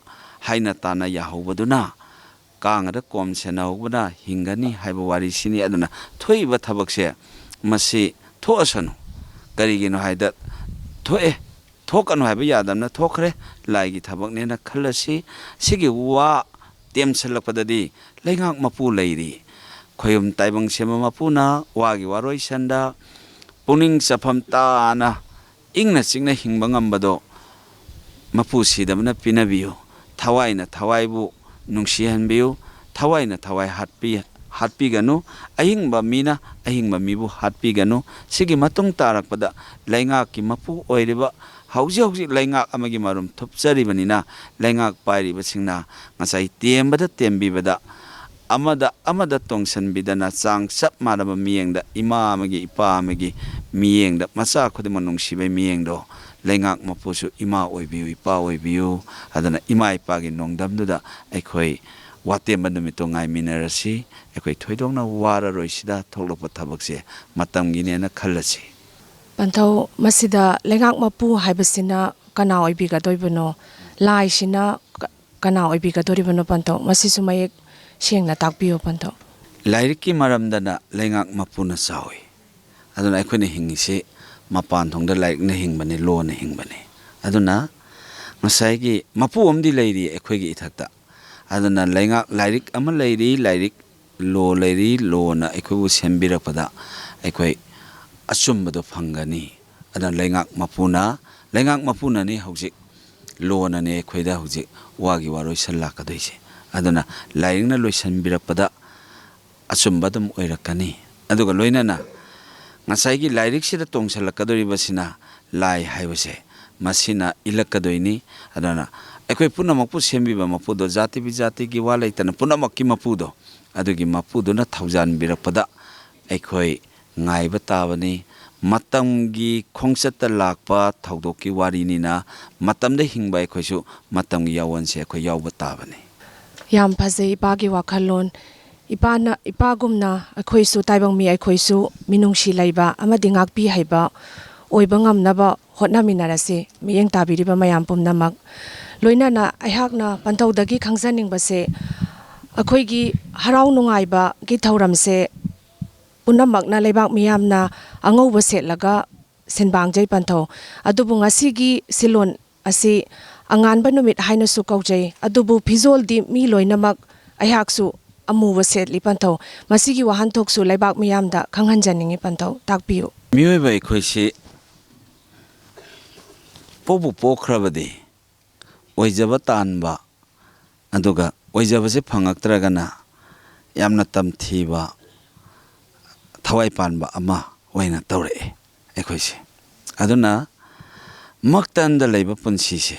ꯍꯥꯏꯅ ꯇꯥꯅ ꯌꯥꯍꯧꯕꯗꯨꯅ ꯀꯥꯡꯒꯗ ꯀꯣꯝ ꯁꯦꯟꯅꯍꯧꯕꯅ ꯍꯤꯡꯒꯅꯤ ꯍꯥꯏꯕ ꯋꯥꯔꯤꯁꯤꯅꯤ꯫ ꯑꯗꯨꯅ ꯊꯣꯛꯏꯕ ꯊꯕꯛꯁꯦ ꯃꯁꯤ ꯊꯣꯛꯑꯁꯅꯨ꯫ ꯀꯔꯤꯒꯤꯅꯣ ꯍꯥꯏꯗ ꯊꯣꯛꯑꯦ, ꯊꯣꯛꯀꯅꯨ ꯍꯥꯏꯕ ꯌꯥꯗꯕꯅ ꯊꯣꯛꯈ꯭ꯔꯦ, ꯂꯥꯏꯒꯤ ꯊꯕꯛꯅꯦꯅ ꯈꯜꯂꯁꯤ꯫ ꯁꯤꯒꯤ ꯋꯥ ꯇꯦꯝꯁꯤꯜꯂꯛꯄꯗꯗꯤ ꯂꯩꯉꯥꯛ ꯃꯄꯨ ꯂꯩꯔꯤ꯫ ꯈꯣꯌꯨꯝ ꯇꯥꯏꯕꯪ ꯁꯦꯝꯕ ꯃꯄꯨꯅ ꯋꯥꯒꯤ ꯋꯥꯔꯣꯏꯁꯟꯗ ꯄꯨꯛꯅꯤꯡ ꯆꯐꯝ ꯇꯥꯅ ꯏꯪꯅ ꯆꯤꯛꯅ ꯍꯤꯡꯕ ꯉꯝꯕꯗꯣ ꯃꯄꯨ ꯁꯤꯗꯕꯅ ꯄꯤꯅꯕꯤꯌꯨ꯫ ꯊꯋꯥꯏꯅ ꯊꯋꯥꯏꯕꯨ ꯅꯨꯡꯁꯤꯍꯟꯕꯤꯌꯨ꯫ ꯊꯋꯥꯏꯅ ꯊꯋꯥꯏ ꯍꯥꯠꯄꯤ-, ꯍꯥꯠꯄꯤꯒꯅꯨ꯫ ꯑꯍꯤꯡꯕ ꯃꯤꯅ ꯑꯍꯤꯡꯕ ꯃꯤꯕꯨ ꯍꯥꯠꯄꯤꯒꯅꯨ꯫ ꯁꯤꯒꯤ ꯃꯇꯨꯡ ꯇꯥꯔꯛꯄꯗ ꯂꯩꯉꯥꯛꯀꯤ ꯃꯄꯨ ꯑꯣꯏꯔꯤꯕ, ꯍꯧꯖꯤꯛ ꯍꯧꯖꯤꯛ ꯂꯩꯉꯥꯛ ꯑꯃꯒꯤ ꯃꯔꯨꯝ ꯊꯨꯞꯆꯔꯤꯕꯅꯤꯅ, ꯂꯩꯉꯥꯛ ꯄꯥꯏꯔꯤꯕꯁꯤꯡꯅ ꯉꯁꯥꯏ ꯇꯦꯝꯕꯗ ꯇꯦꯝꯕꯤꯕꯗ, ꯑꯃꯗ ꯑꯃꯗ ꯇꯣꯡꯁꯤꯟꯕꯤꯗꯅ ꯆꯥꯡ ꯆꯞ ꯃꯥꯟꯅꯕ ꯃꯤꯠꯌꯦꯡꯗ, ꯏꯃꯥ ꯑꯃꯒꯤ, ꯏꯄꯥ ꯑꯃꯒꯤ ꯃꯤꯠꯌꯦꯡꯗ, ꯃꯆꯥ ꯈꯨꯗꯤꯡꯃꯛ ꯅꯨꯡꯁꯤꯕꯒꯤ ꯃꯤꯠꯌꯦꯡꯗꯣ ꯂꯩꯉꯥꯛ ꯃꯄꯨꯁꯨ ꯏꯃꯥ ꯑꯣꯏꯕꯤꯌꯨ, ꯏꯄꯥ ꯑꯣꯏꯕꯤꯌꯨ꯫ ꯑꯗꯨꯅ ꯏꯃꯥ ꯏꯄꯥꯒꯤ ꯅꯣꯡꯗꯝꯗꯨꯗ ꯑꯩꯈꯣꯏ ꯋꯥꯇꯦꯝꯕ ꯅꯨꯃꯤꯠꯇꯣ ꯉꯥꯏꯃꯤꯟꯅꯔꯁꯤ꯫ ꯑꯩꯈꯣꯏ ꯊꯣꯏꯗꯣꯛꯅ ꯋꯥꯔꯔꯣꯏ ꯁꯤꯗ ꯊꯣꯛꯂꯛꯄ ꯊꯕꯛꯁꯦ ꯃꯇꯝꯒꯤꯅꯦꯅ ꯈꯜꯂꯁꯤ꯫ ꯄꯟꯊꯧ, ꯃꯁꯤꯗ ꯂꯩꯉꯥꯛ ꯃꯄꯨ ꯍꯥꯏꯕꯁꯤꯅ ꯀꯅꯥ ꯑꯣꯏꯕꯤꯒꯗꯣꯏꯕꯅꯣ? ꯂꯥꯏꯁꯤꯅ ꯀ-, ꯀꯅꯥ ꯑꯣꯏꯕꯤꯒꯗꯣꯔꯤꯕꯅꯣ ꯄꯟꯊꯧ? ꯃꯁꯤꯁꯨ ꯃꯌꯦꯛ ꯁꯦꯡꯅ ꯇꯥꯛꯄꯤꯌꯨ ꯄꯟꯊꯧ꯫ ꯂꯥꯏꯔꯤꯛꯀꯤ ꯃꯔꯝꯗꯅ ꯂꯩꯉꯥꯛ ꯃꯄꯨꯅ ꯆꯥꯎꯏ꯫ ꯑꯗꯨꯅ ꯑꯩꯈꯣꯏꯅ ꯍꯤꯡꯉꯤꯁꯤ ꯃꯄꯥꯟ ꯊꯣꯡꯗ ꯂꯥꯏꯔꯤꯛꯅ ꯍꯤꯡꯕꯅꯤ, ꯂꯣꯅ ꯍꯤꯡꯕꯅꯤ꯫ ꯑꯗꯨꯅ ꯉꯁꯥꯏꯒꯤ ꯃꯄꯨ ꯑꯃꯗꯤ ꯂꯩꯔꯤ ꯑꯩꯈꯣꯏꯒꯤ ꯏꯊꯛꯇ꯫ ꯑꯗꯨꯅ ꯂꯩꯉꯥꯛ, ꯂꯥꯏꯔꯤꯛ ꯑꯃ ꯂꯩꯔꯤ, ꯂꯥꯏꯔꯤꯛ ꯂꯣ ꯂꯩꯔꯤ, ꯂꯣꯅ ꯑꯩꯈꯣꯏꯕꯨ ꯁꯦꯝꯕꯤꯔꯛꯄꯗ ꯑꯩꯈꯣꯏ ꯑꯆꯨꯝꯕꯗꯣ ꯐꯪꯒꯅꯤ꯫ ꯑꯗꯨꯅ ꯂꯩꯉꯥꯛ ꯃꯄꯨꯅ, ꯂꯩꯉꯥꯛ ꯃꯄꯨꯅꯅꯤ ꯍꯧꯖꯤꯛ ꯂꯣꯅꯅꯦ ꯑꯩꯈꯣꯏꯗ ꯍꯧꯖꯤꯛ ꯋꯥꯒꯤ ꯋꯥꯔꯣꯏ ꯁꯟ ꯂꯥꯛꯀꯗꯣꯏꯁꯦ꯫ ꯑꯗꯨꯅ ꯂꯥꯏꯔꯤꯛꯅ ꯂꯣꯏꯁꯤꯟꯕꯤꯔꯛꯄꯗ ꯑꯆꯨꯝꯕ ꯑꯗꯨꯝ ꯑꯣꯏꯔꯛꯀꯅꯤ꯫ ꯑꯗꯨꯒ ꯂꯣꯏꯅꯅ ꯉꯁꯥꯏꯒꯤ ꯂꯥꯏꯔꯤꯛꯁꯤꯗ ꯇꯣꯡꯁꯤꯜꯂꯛꯀꯗꯧꯔꯤꯕꯁꯤꯅ ꯂꯥꯏ ꯍꯥꯏꯕꯁꯦ, ꯃꯁꯤꯅ ꯏꯜꯂꯛꯀꯗꯣꯏꯅꯤ꯫ ꯑꯗꯨꯅ ꯑꯩꯈꯣꯏ ꯄꯨꯝꯅꯃꯛꯄꯨ ꯁꯦꯝꯕꯤꯕ ꯃꯄꯨꯗꯣ, ꯖꯥꯇꯤ ꯕꯤꯖꯥꯇꯤꯒꯤ ꯋꯥ ꯂꯩꯇꯅ ꯄꯨꯝꯅꯃꯛꯀꯤ ꯃꯄꯨꯗꯣ, ꯑꯗꯨꯒꯤ ꯃꯄꯨꯗꯨꯅ ꯊꯧꯖꯥꯟꯕꯤꯔꯛꯄꯗ ꯑꯩꯈꯣꯏ ꯉꯥꯏꯕ ꯇꯥꯕꯅꯤ꯫ ꯃꯇꯝꯒꯤ ꯈꯣꯡꯆꯠꯇ ꯂꯥꯛꯄ ꯊꯧꯗꯣꯛꯀꯤ ꯋꯥꯔꯤꯅꯤꯅ, ꯃꯇꯝꯗ ꯍꯤꯡꯕ ꯑꯩꯈꯣꯏꯁꯨ ꯃꯇꯝꯒꯤ ꯌꯥꯋꯣꯟꯁꯦ ꯑꯩꯈꯣꯏ ꯌꯥꯎꯕ ꯇꯥꯕꯅꯤ꯫ ꯌꯥꯝ ꯐꯖꯩ ꯏꯄꯥꯒꯤ ꯋꯥꯈꯜꯂꯣꯟ꯫ ꯏꯄꯥꯅ, ꯏꯄꯥꯒꯨꯝꯅ ꯑꯩꯈꯣꯏꯁꯨ, ꯇꯥꯏꯕꯪ ꯃꯤ ꯑꯩꯈꯣꯏꯁꯨ ꯃꯤꯅꯨꯡꯁꯤ ꯂꯩꯕ ꯑꯃꯗꯤ ꯉꯥꯛꯄꯤ ꯍꯩꯕ ꯑꯣꯏꯕ ꯉꯝꯅꯕ ꯍꯣꯠꯅꯃꯤꯟꯅꯔꯁꯤ, ꯃꯤꯠꯌꯦꯡ ꯇꯥꯕꯤꯔꯤꯕ ꯃꯌꯥꯝ ꯄꯨꯝꯅꯃꯛ꯫ ꯂꯣꯏꯅꯅ ꯑꯩꯍꯥꯛꯅ ꯄꯟꯊꯧꯗꯒꯤ ꯈꯪꯖꯅꯤꯡꯕꯁꯦ, ꯑꯩꯈꯣꯏꯒꯤ ꯍꯔꯥꯎ ꯅꯨꯡꯉꯥꯏꯕꯒꯤ ꯊꯧꯔꯝꯁꯦ ꯄꯨꯝꯅꯃꯛꯅ, ꯂꯩꯕꯥꯛ ꯃꯤꯌꯥꯝꯅ ꯑꯉꯧꯕ ꯁꯦꯠꯂꯒ ꯁꯤꯟꯕꯥꯡꯖꯩ ꯄꯟꯊꯧ꯫ ꯑꯗꯨꯕꯨ ꯉꯁꯤꯒꯤ ꯁꯤꯜꯂꯣꯟ ꯑꯁꯤ ꯑꯉꯥꯟꯕ ꯅꯨꯃꯤꯠ ꯍꯥꯏꯅꯁꯨ ꯀꯧꯖꯩ꯫ ꯑꯗꯨꯕꯨ ꯐꯤꯖꯣꯜꯗꯤ ꯃꯤ ꯂꯣꯏꯅꯃꯛ, ꯑꯩꯍꯥꯛꯁꯨ ꯑꯃꯨꯕ ꯁꯦꯠꯂꯤ ꯄꯟꯊꯧ꯫ ꯃꯁꯤꯒꯤ ꯋꯥꯍꯟꯊꯣꯛꯁꯨ ꯂꯩꯕꯥꯛ ꯃꯤꯌꯥꯝꯗ ꯈꯪꯍꯟꯖꯅꯤꯡꯉꯤ ꯄꯟꯊꯧ, ꯇꯥꯛꯄꯤꯌꯨ꯫ ꯃꯤꯑꯣꯏꯕ ꯑꯩꯈꯣꯏꯁꯤ ꯄꯣꯛꯄꯨ ꯄꯣꯛꯈ꯭ꯔꯕꯗꯤ ꯑꯣꯏꯖꯕ ꯇꯥꯟꯕ, ꯑꯗꯨꯒ ꯑꯣꯏꯖꯕꯁꯦ ꯐꯪꯉꯛꯇ꯭ꯔꯒꯅ ꯌꯥꯝꯅ ꯇꯝꯊꯤꯕ, ꯊꯋꯥꯏ ꯄꯥꯟꯕ ꯑꯃ ꯑꯣꯏꯅ ꯇꯧꯔꯛꯑꯦ ꯑꯩꯈꯣꯏꯁꯦ꯫ ꯑꯗꯨꯅ ꯃꯛꯇꯟꯗ ꯂꯩꯕ ꯄꯨꯟꯁꯤꯁꯦ,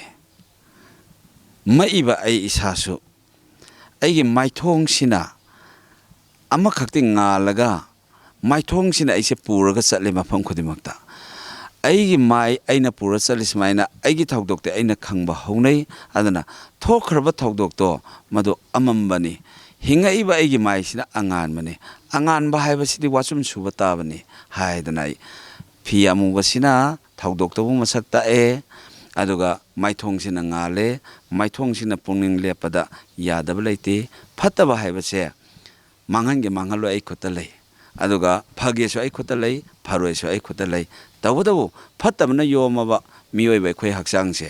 ꯃꯛꯏꯕ ꯑꯩ ꯏꯁꯥꯁꯨ, ꯑꯩꯒꯤ ꯃꯥꯏꯊꯣꯡꯁꯤꯅ ꯑꯃꯈꯛꯇꯤ ꯉꯥꯜꯂꯒ, ꯃꯥꯏꯊꯣꯡꯁꯤꯅ ꯑꯩꯁꯦ ꯄꯨꯔꯒ ꯆꯠꯂꯤ ꯃꯐꯝ ꯈꯨꯗꯤꯡꯃꯛꯇ꯫ ꯑꯩꯒꯤ ꯃꯥꯏ ꯑꯩꯅ ꯄꯨꯔ ꯆꯠꯂꯤ ꯁꯨꯃꯥꯏꯅ, ꯑꯩꯒꯤ ꯊꯧꯗꯣꯛꯇꯤ ꯑꯩꯅ ꯈꯪꯕ ꯍꯧꯅꯩ꯫ ꯑꯗꯨꯅ ꯊꯣꯛꯈ꯭ꯔꯕ ꯊꯧꯗꯣꯛꯇꯣ ꯃꯗꯨ ꯑꯃꯝꯕꯅꯤ, ꯍꯤꯡꯉꯛꯏꯕ ꯑꯩꯒꯤ ꯃꯥꯏꯁꯤꯅ ꯑꯉꯥꯟꯕꯅꯤ, ꯑꯉꯥꯟꯕ ꯍꯥꯏꯕꯁꯤꯗꯤ ꯋꯥꯆꯨꯝ ꯁꯨꯕ ꯇꯥꯕꯅꯤ ꯍꯥꯏꯗꯅ ꯑꯩ ꯐꯤ ꯑꯃꯨꯕꯁꯤꯅ ꯊꯧꯗꯣꯛꯇꯕꯨ ꯃꯁꯛ ꯇꯥꯛꯑꯦ꯫ ꯑꯗꯨꯒ ꯃꯥꯏꯊꯣꯡꯁꯤꯅ ꯉꯥꯜꯂꯦ, ꯃꯥꯏꯊꯣꯡꯁꯤꯅ ꯄꯨꯛꯅꯤꯡ ꯂꯦꯞꯄꯗ ꯌꯥꯗꯕ ꯂꯩꯇꯦ꯫ ꯐꯠꯇꯕ ꯍꯥꯏꯕꯁꯦ ꯃꯥꯡꯍꯟꯒꯦ ꯃꯥꯡꯍꯜꯂꯣꯏ ꯑꯩ ꯈꯨꯠꯇ ꯂꯩ, ꯑꯗꯨꯒ ꯐꯒꯦꯁꯨ ꯑꯩ ꯈꯨꯠꯇ ꯂꯩ, ꯐꯔꯣꯏꯁꯨ ꯑꯩ ꯈꯨꯠꯇ ꯂꯩ꯫ ꯇꯧꯕꯇꯕꯨ ꯐꯠꯇꯕꯅ ꯌꯣꯝꯃꯕ ꯃꯤꯑꯣꯏꯕ ꯑꯩꯈꯣꯏ ꯍꯛꯆꯥꯡꯁꯦ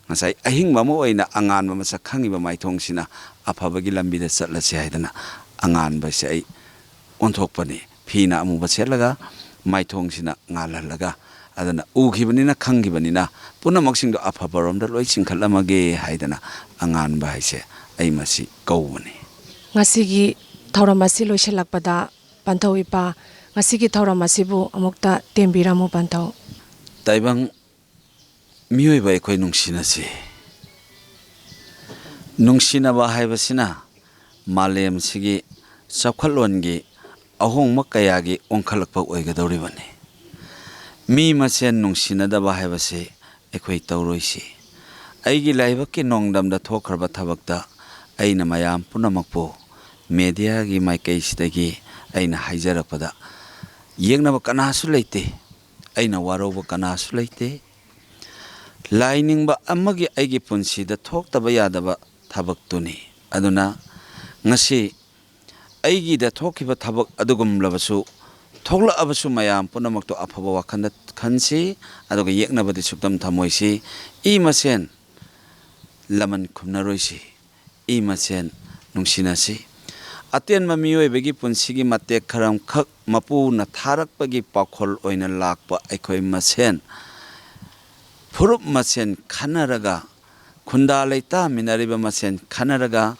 ꯉꯁꯥꯏ ꯑꯍꯤꯡꯕ ꯑꯃ ꯑꯣꯏꯅ ꯑꯉꯥꯟꯕ ꯃꯁꯛ ꯈꯪꯉꯤꯕ ꯃꯥꯏꯊꯣꯡꯁꯤꯅ ꯑꯐꯕꯒꯤ ꯂꯝꯕꯤꯗ ꯆꯠꯂꯁꯦ ꯍꯥꯏꯗꯅ ꯑꯉꯥꯟꯕꯁꯦ ꯑꯩ ꯑꯣꯟꯊꯣꯛꯄꯅꯤ꯫ ꯐꯤꯅ ꯑꯃꯨꯕ ꯁꯦꯠꯂꯒ ꯃꯥꯏꯊꯣꯡꯁꯤꯅ ꯉꯥꯜꯍꯜꯂꯒ, ꯑꯗꯨꯅ ꯎꯈꯤꯕꯅꯤꯅ ꯈꯪꯈꯤꯕꯅꯤꯅ ꯄꯨꯝꯅꯃꯛꯁꯤꯡꯗꯣ ꯑꯐꯕꯔꯣꯝꯗ ꯂꯣꯏ ꯆꯤꯡꯈꯠꯂꯝꯃꯒꯦ ꯍꯥꯏꯗꯅ ꯑꯉꯥꯟꯕ ꯍꯥꯏꯁꯦ ꯑꯩ ꯃꯁꯤ ꯀꯧꯕꯅꯤ꯫ ꯉꯁꯤꯒꯤ ꯊꯧꯔꯝ ꯑꯁꯤ ꯂꯣꯏꯁꯤꯜꯂꯛꯄꯗ ꯄꯟꯊꯧ ꯏꯄꯥ, ꯉꯁꯤꯒꯤ ꯊꯧꯔꯝ ꯑꯁꯤꯕꯨ ꯑꯃꯨꯛꯇ ꯇꯦꯝꯕꯤꯔꯝꯃꯨ ꯄꯟꯊꯧ꯫ ꯇꯥꯏꯕꯪ ꯃꯤꯑꯣꯏꯕ ꯑꯩꯈꯣꯏ ꯅꯨꯡꯁꯤꯅꯁꯤ꯫ ꯅꯨꯡꯁꯤꯅꯕ ꯍꯥꯏꯕꯁꯤꯅ ꯃꯥꯂꯦꯝꯁꯤꯒꯤ ꯆꯥꯎꯈꯠꯂꯣꯟꯒꯤ ꯑꯍꯣꯡꯕ ꯀꯌꯥꯒꯤ ꯑꯣꯟꯈꯠꯂꯛꯄ ꯑꯣꯏꯒꯗꯧꯔꯤꯕꯅꯤ꯫ ꯃꯤ ꯃꯁꯦꯟ ꯅꯨꯡꯁꯤꯅꯗꯕ ꯍꯥꯏꯕꯁꯤ ꯑꯩꯈꯣꯏ ꯇꯧꯔꯣꯏꯁꯤ꯫ ꯑꯩꯒꯤ ꯂꯥꯏꯕꯛꯀꯤ ꯅꯣꯡꯗꯝꯗ ꯊꯣꯛꯈ꯭ꯔꯕ ꯊꯕꯛꯇ ꯑꯩꯅ ꯃꯌꯥꯝ ꯄꯨꯝꯅꯃꯛꯄꯨ ꯃꯦꯗꯤꯌꯥꯒꯤ ꯃꯥꯏꯀꯩꯁꯤꯗꯒꯤ ꯑꯩꯅ ꯍꯥꯏꯖꯔꯛꯄꯗ ꯌꯦꯛꯅꯕ ꯀꯅꯥꯁꯨ ꯂꯩꯇꯦ, ꯑꯩꯅ ꯋꯥꯔꯧꯕ ꯀꯅꯥꯁꯨ ꯂꯩꯇꯦ꯫ ꯂꯥꯏꯅꯤꯡꯕ ꯑꯃꯒꯤ ꯑꯩꯒꯤ ꯄꯨꯟꯁꯤꯗ ꯊꯣꯛꯇꯕ ꯌꯥꯗꯕ ꯊꯕꯛꯇꯨꯅꯤ꯫ ꯑꯗꯨꯅ ꯉꯁꯤ ꯑꯩꯒꯤꯗ ꯊꯣꯛꯈꯤꯕ ꯊꯕꯛ ꯑꯗꯨꯒꯨꯝꯂꯕꯁꯨ, ꯊꯣꯛꯂꯛꯑꯕꯁꯨ ꯃꯌꯥꯝ ꯄꯨꯝꯅꯃꯛꯇꯣ ꯑꯐꯕ ꯋꯥꯈꯜꯗ ꯈꯟꯁꯤ, ꯑꯗꯨꯒ ꯌꯦꯛꯅꯕꯗꯤ ꯁꯨꯛꯇꯝ ꯊꯝꯃꯣꯏꯁꯤ꯫ ꯏ ꯃꯁꯦꯟ ꯂꯃꯟ ꯈꯨꯝꯅꯔꯣꯏꯁꯤ, ꯏ ꯃꯁꯦꯟ ꯅꯨꯡꯁꯤꯅꯁꯤ꯫ ꯑꯇꯦꯟꯕ ꯃꯤꯑꯣꯏꯕꯒꯤ ꯄꯨꯟꯁꯤꯒꯤ ꯃꯇꯦꯛ ꯈꯔꯝꯈꯛ ꯃꯄꯨꯅ ꯊꯥꯔꯛꯄꯒꯤ ꯄꯥꯎꯈꯣꯜ ꯑꯣꯏꯅ ꯂꯥꯛꯄ ꯑꯩꯈꯣꯏ ꯃꯁꯦꯟ, ꯐꯨꯔꯨꯞ ꯃꯁꯦꯟ ꯈꯟꯅꯔꯒ, ꯈꯨꯟꯗꯥ ꯂꯩꯇꯥꯃꯤꯟꯅꯔꯤꯕ ꯃꯁꯦꯟ ꯈꯟꯅꯔꯒ,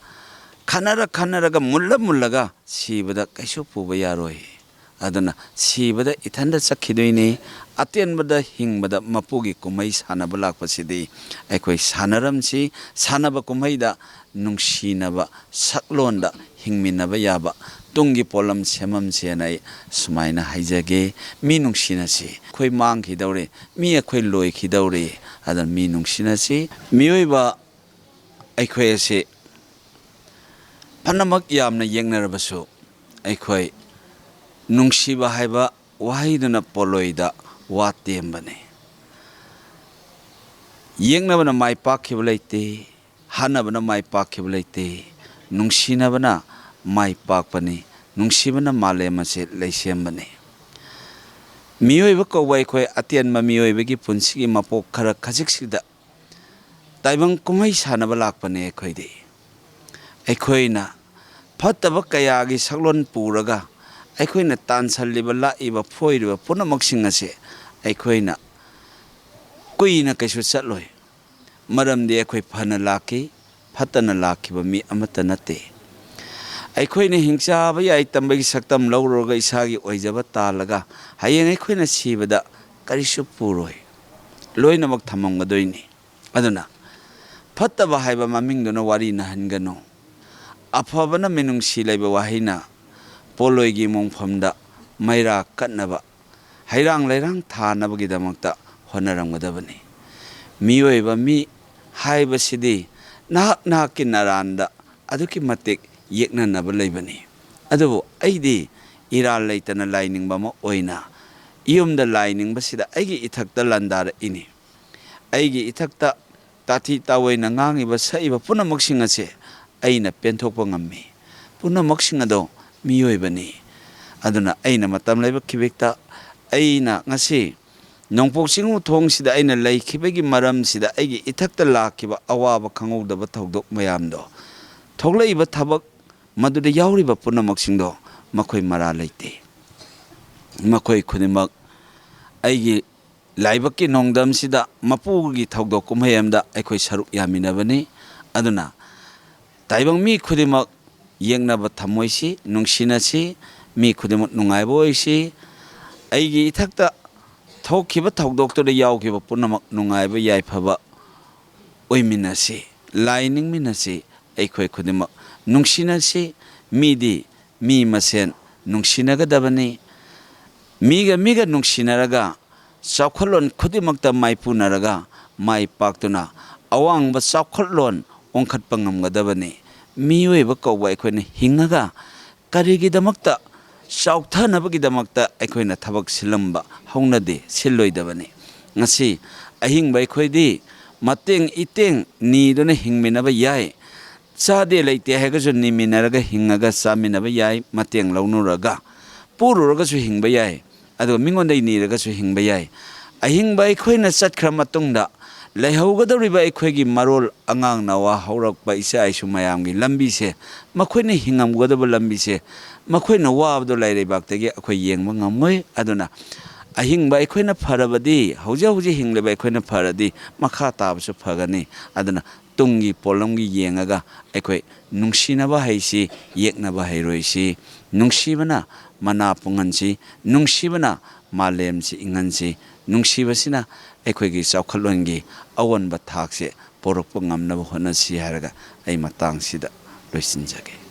ꯈꯟꯅꯔ ꯈꯟꯅꯔꯒ ꯃꯨꯜꯂ ꯃꯨꯜꯂꯒ ꯁꯤꯕꯗ ꯀꯩꯁꯨ ꯄꯨꯕ ꯌꯥꯔꯣꯏ꯫ ꯑꯗꯨꯅ ꯁꯤꯕꯗ ꯏꯊꯟꯗ ꯆꯠꯈꯤꯗꯣꯏꯅꯤ꯫ ꯑꯇꯦꯟꯕꯗ ꯍꯤꯡꯕꯗ ꯃꯄꯨꯒꯤ ꯀꯨꯝꯍꯩ ꯁꯥꯟꯅꯕ ꯂꯥꯛꯄꯁꯤꯗꯤ ꯑꯩꯈꯣꯏ ꯁꯥꯟꯅꯔꯝꯁꯤ꯫ ꯁꯥꯟꯅꯕ ꯀꯨꯝꯍꯩꯗ ꯅꯨꯡꯁꯤꯅꯕ ꯁꯛꯂꯣꯟꯗ ꯍꯤꯡꯃꯤꯟꯅꯕ ꯌꯥꯕ ꯇꯨꯡꯒꯤ ꯄꯣꯠꯂꯝ ꯁꯦꯝꯃꯝꯁꯦꯅ ꯑꯩ ꯁꯨꯃꯥꯏꯅ ꯍꯥꯏꯖꯒꯦ꯫ ꯃꯤ ꯅꯨꯡꯁꯤꯅꯁꯤ꯫ ꯑꯩꯈꯣꯏ ꯃꯥꯡꯈꯤꯗꯧꯔꯦ, ꯃꯤ ꯑꯩꯈꯣꯏ ꯂꯣꯏꯈꯤꯗꯧꯔꯦ꯫ ꯑꯗꯨꯅ ꯃꯤ ꯅꯨꯡꯁꯤꯅꯁꯤ꯫ ꯃꯤꯑꯣꯏꯕ ꯑꯩꯈꯣꯏ ꯑꯁꯤ ꯐꯅꯃꯛ ꯌꯥꯝꯅ ꯌꯦꯛꯅꯔꯕꯁꯨ, ꯑꯩꯈꯣꯏ ꯅꯨꯡꯁꯤꯕ ꯍꯥꯏꯕ ꯋꯥꯍꯩꯗꯨꯅ ꯄꯣꯠꯂꯣꯏꯗ ꯋꯥ ꯇꯦꯝꯕꯅꯤ꯫ ꯌꯦꯛꯅꯕꯅ ꯃꯥꯏ ꯄꯥꯛꯈꯤꯕ ꯂꯩꯇꯦ, ꯍꯥꯠꯅꯕꯅ ꯃꯥꯏ ꯄꯥꯛꯈꯤꯕ ꯂꯩꯇꯦ, ꯅꯨꯡꯁꯤꯅꯕꯅ ꯃꯥꯏ ꯄꯥꯛꯄꯅꯤ꯫ ꯅꯨꯡꯁꯤꯕꯅ ꯃꯥꯂꯦꯝ ꯑꯁꯤ ꯂꯩꯁꯦꯝꯕꯅꯤ꯫ ꯃꯤꯑꯣꯏꯕ ꯀꯧꯕ ꯑꯩꯈꯣꯏ ꯑꯇꯦꯟꯕ ꯃꯤꯑꯣꯏꯕꯒꯤ ꯄꯨꯟꯁꯤꯒꯤ ꯃꯄꯣꯛ ꯈꯔ ꯈꯖꯤꯛꯁꯤꯗ ꯇꯥꯏꯕꯪ ꯀꯨꯝꯍꯩ ꯁꯥꯟꯅꯕ ꯂꯥꯛꯄꯅꯦ ꯑꯩꯈꯣꯏꯗꯤ꯫ ꯑꯩꯈꯣꯏꯅ ꯐꯠꯇꯕ ꯀꯌꯥꯒꯤ ꯁꯛꯂꯣꯟ ꯄꯨꯔꯒ ꯑꯩꯈꯣꯏꯅ ꯇꯥꯟꯁꯜꯂꯤꯕ, ꯂꯥꯛꯏꯕ, ꯐꯣꯏꯔꯤꯕ ꯄꯨꯝꯅꯃꯛꯁꯤꯡ ꯑꯁꯦ ꯑꯩꯈꯣꯏꯅ ꯀꯨꯏꯅ ꯀꯩꯁꯨ ꯆꯠꯂꯣꯏ꯫ ꯃꯔꯝꯗꯤ ꯑꯩꯈꯣꯏ ꯐꯅ ꯂꯥꯛꯈꯤ, ꯐꯠꯇꯅ ꯂꯥꯛꯈꯤꯕ ꯃꯤ ꯑꯃꯠꯇ ꯅꯠꯇꯦ꯫ ꯑꯩꯈꯣꯏꯅ ꯍꯤꯡꯆꯥꯕ ꯌꯥꯏ ꯇꯝꯕꯒꯤ ꯁꯛꯇꯝ ꯂꯧꯔꯨꯔꯒ ꯏꯁꯥꯒꯤ ꯑꯣꯏꯖꯕ ꯇꯥꯜꯂꯒ ꯍꯌꯦꯡ ꯑꯩꯈꯣꯏꯅ ꯁꯤꯕꯗ ꯀꯔꯤꯁꯨ ꯄꯨꯔꯣꯏ, ꯂꯣꯏꯅꯃꯛ ꯊꯝꯃꯝꯒꯗꯣꯏꯅꯤ꯫ ꯑꯗꯨꯅ ꯐꯠꯇꯕ ꯍꯥꯏꯕ ꯃꯃꯤꯡꯗꯨꯅ ꯋꯥꯔꯤ ꯅꯍꯟꯒꯅꯨ꯫ ꯑꯐꯕꯅ ꯃꯤꯅꯨꯡꯁꯤ ꯂꯩꯕ ꯋꯥꯍꯩꯅ ꯄꯣꯠꯂꯣꯏꯒꯤ ꯃꯣꯡꯐꯝꯗ ꯃꯩꯔꯥ ꯀꯠꯅꯕ, ꯍꯩꯔꯥꯡ ꯂꯩꯔꯥꯡ ꯊꯥꯅꯕꯒꯤꯗꯃꯛꯇ ꯍꯣꯠꯅꯔꯝꯒꯗꯕꯅꯤ꯫ ꯃꯤꯑꯣꯏꯕ ꯃꯤ ꯍꯥꯏꯕꯁꯤꯗꯤ ꯅꯍꯥꯛ ꯅꯍꯥꯛꯀꯤ ꯅꯔꯥꯟꯗ ꯑꯗꯨꯛꯀꯤ ꯃꯇꯤꯛ ꯌꯦꯛꯅꯅꯕ ꯂꯩꯕꯅꯤ꯫ ꯑꯗꯨꯕꯨ ꯑꯩꯗꯤ ꯏꯔꯥꯜ ꯂꯩꯇꯅ ꯂꯥꯏ ꯅꯤꯡꯕ ꯑꯃ ꯑꯣꯏꯅ ꯌꯨꯝꯗ ꯂꯥꯏ ꯅꯤꯡꯕꯁꯤꯗ ꯑꯩꯒꯤ ꯏꯊꯛꯇ ꯂꯥꯟꯗꯥꯔꯛꯏꯅꯤ꯫ ꯑꯩꯒꯤ ꯏꯊꯛꯇ ꯇꯥꯊꯤ ꯇꯥꯑꯣꯏꯅ ꯉꯥꯡꯉꯤꯕ ꯁꯛꯏꯕ ꯄꯨꯝꯅꯃꯛꯁꯤꯡ ꯑꯁꯦ ꯑꯩꯅ ꯄꯦꯟꯊꯣꯛꯄ ꯉꯝꯃꯤ꯫ ꯄꯨꯝꯅꯃꯛꯁꯤꯡ ꯑꯗꯣ ꯃꯤꯑꯣꯏꯕꯅꯤ꯫ ꯑꯗꯨꯅ ꯑꯩꯅ ꯃꯇꯝ ꯂꯩꯕ ꯈꯤꯕꯤꯛꯇ ꯑꯩꯅ ꯉꯁꯤ ꯅꯣꯡꯄꯣꯛ ꯆꯤꯡꯉꯨ ꯊꯣꯡꯁꯤꯗ ꯑꯩꯅ ꯂꯩꯈꯤꯕꯒꯤ ꯃꯔꯝꯁꯤꯗ ꯑꯩꯒꯤ ꯏꯊꯛꯇ ꯂꯥꯛꯈꯤꯕ ꯑꯋꯥꯕ ꯈꯪꯍꯧꯗꯕ ꯊꯧꯗꯣꯛ ꯃꯌꯥꯝꯗꯣ, ꯊꯣꯛꯂꯛꯏꯕ ꯊꯕꯛ ꯃꯗꯨꯗ ꯌꯥꯎꯔꯤꯕ ꯄꯨꯝꯅꯃꯛꯁꯤꯡꯗꯣ ꯃꯈꯣꯏ ꯃꯔꯥ ꯂꯩꯇꯦ꯫ ꯃꯈꯣꯏ ꯈꯨꯗꯤꯡꯃꯛ ꯑꯩꯒꯤ ꯂꯥꯏꯕꯛꯀꯤ ꯅꯣꯡꯗꯝꯁꯤꯗ ꯃꯄꯨꯒꯤ ꯊꯧꯗꯣꯛ ꯀꯨꯝꯍꯩ ꯑꯃꯗ ꯑꯩꯈꯣꯏ ꯁꯔꯨꯛ ꯌꯥꯃꯤꯟꯅꯕꯅꯤ꯫ ꯑꯗꯨꯅ ꯇꯥꯏꯕꯪ ꯃꯤ ꯈꯨꯗꯤꯡꯃꯛ ꯌꯦꯛꯅꯕ ꯊꯝꯃꯣꯏꯁꯤ, ꯅꯨꯡꯁꯤꯅꯁꯤ, ꯃꯤ ꯈꯨꯗꯤꯡꯃꯛ ꯅꯨꯡꯉꯥꯏꯕ ꯑꯣꯏꯁꯤ꯫ ꯑꯩꯒꯤ ꯏꯊꯛꯇ ꯊꯣꯛꯈꯤꯕ ꯊꯧꯗꯣꯛꯇꯨꯗ ꯌꯥꯎꯈꯤꯕ ꯄꯨꯝꯅꯃꯛ ꯅꯨꯡꯉꯥꯏꯕ ꯌꯥꯏꯐꯕ ꯑꯣꯏꯃꯤꯟꯅꯁꯤ, ꯂꯥꯏ ꯅꯤꯡꯃꯤꯟꯅꯁꯤ, ꯑꯩꯈꯣꯏ ꯈꯨꯗꯤꯡꯃꯛ ꯅꯨꯡꯁꯤꯅꯁꯤ꯫ ꯃꯤꯗꯤ ꯃꯤ ꯃꯁꯦꯟ ꯅꯨꯡꯁꯤꯅꯒꯗꯕꯅꯤ꯫ ꯃꯤꯒ ꯃꯤꯒ ꯅꯨꯡꯁꯤꯅꯔꯒ ꯆꯥꯎꯈꯠꯂꯣꯟ ꯈꯨꯗꯤꯡꯃꯛꯇ ꯃꯥꯏꯄꯨꯅꯔꯒ ꯃꯥꯏ ꯄꯥꯛꯇꯨꯅ ꯑꯋꯥꯡꯕ ꯆꯥꯎꯈꯠꯂꯣꯟ ꯑꯣꯟꯈꯠꯄ ꯉꯝꯒꯗꯕꯅꯤ꯫ ꯃꯤꯑꯣꯏꯕ ꯀꯧꯕ ꯑꯩꯈꯣꯏꯅ ꯍꯤꯡꯉꯒ ꯀꯔꯤꯒꯤꯗꯃꯛꯇ ꯆꯥꯎꯊꯅꯕꯒꯤꯗꯃꯛꯇ ꯑꯩꯈꯣꯏꯅ ꯊꯕꯛ ꯁꯤꯜꯂꯝꯕ ꯍꯧꯅꯗꯦ, ꯁꯤꯜꯂꯣꯏꯗꯕꯅꯤ꯫ ꯉꯁꯤ ꯑꯍꯤꯡꯕ ꯑꯩꯈꯣꯏꯗꯤ ꯃꯇꯦꯡ ꯏꯇꯦꯡ ꯅꯤꯗꯨꯅ ꯍꯤꯡꯃꯤꯟꯅꯕ ꯌꯥꯏ꯫ ꯆꯥꯗꯦ ꯂꯩꯇꯦ ꯍꯥꯏꯔꯒꯁꯨ ꯅꯤꯃꯤꯟꯅꯔꯒ ꯍꯤꯡꯉꯒ ꯆꯥꯃꯤꯟꯅꯕ ꯌꯥꯏ, ꯃꯇꯦꯡ ꯂꯧꯅꯔꯒ꯫ ꯄꯨꯔꯨꯔꯒꯁꯨ ꯍꯤꯡꯕ ꯌꯥꯏ, ꯑꯗꯨꯒ ꯃꯤꯉꯣꯟꯗꯒꯤ ꯅꯤꯔꯒꯁꯨ ꯍꯤꯡꯕ ꯌꯥꯏ꯫ ꯑꯍꯤꯡꯕ ꯑꯩꯈꯣꯏꯅ ꯆꯠꯈ꯭ꯔ ꯃꯇꯨꯡꯗ ꯂꯩꯍꯧꯒꯗꯧꯔꯤꯕ ꯑꯩꯈꯣꯏꯒꯤ ꯃꯔꯣꯜ, ꯑꯉꯥꯡ ꯅꯋꯥ ꯍꯧꯔꯛꯄ ꯏꯆꯥ ꯏꯁꯨ ꯃꯌꯥꯝꯒꯤ ꯂꯝꯕꯤꯁꯦ, ꯃꯈꯣꯏꯅ ꯍꯤꯡꯉꯝꯒꯗꯕ ꯂꯝꯕꯤꯁꯦ, ꯃꯈꯣꯏꯅ ꯋꯥꯕꯗꯣ ꯂꯥꯏꯔꯩꯕꯥꯛꯇꯒꯤ ꯑꯩꯈꯣꯏ ꯌꯦꯡꯕ ꯉꯝꯃꯣꯏ꯫ ꯑꯗꯨꯅ ꯑꯍꯤꯡꯕ ꯑꯩꯈꯣꯏꯅ ꯐꯔꯕꯗꯤ, ꯍꯧꯖꯤꯛ ꯍꯧꯖꯤꯛ ꯍꯤꯡꯂꯤꯕ ꯑꯩꯈꯣꯏꯅ ꯐꯔꯗꯤ ꯃꯈꯥ ꯇꯥꯕꯁꯨ ꯐꯒꯅꯤ꯫ ꯑꯗꯨꯅ ꯇꯨꯡꯒꯤ ꯄꯣꯠꯂꯝꯒꯤ ꯌꯦꯡꯉꯒ ꯑꯩꯈꯣꯏ ꯅꯨꯡꯁꯤꯅꯕ ꯍꯩꯁꯤ, ꯌꯦꯛꯅꯕ ꯍꯩꯔꯣꯏꯁꯤ꯫ ꯅꯨꯡꯁꯤꯕꯅ ꯃꯅꯥ ꯄꯨꯡꯍꯟꯁꯤ, ꯅꯨꯡꯁꯤꯕꯅ ꯃꯥꯂꯦꯝꯁꯤ ꯏꯪꯍꯟꯁꯤ꯫ ꯅꯨꯡꯁꯤꯕꯁꯤꯅ ꯑꯩꯈꯣꯏꯒꯤ ꯆꯥꯎꯈꯠꯂꯣꯟꯒꯤ ꯑꯑꯣꯟꯕ ꯊꯥꯛꯁꯦ ꯄꯣꯔꯛꯄ ꯉꯝꯅꯕ ꯍꯣꯠꯅꯁꯤ ꯍꯥꯏꯔꯒ ꯑꯩ ꯃꯇꯥꯡꯁꯤꯗ ꯂꯣꯏꯁꯤꯟꯖꯒꯦ꯫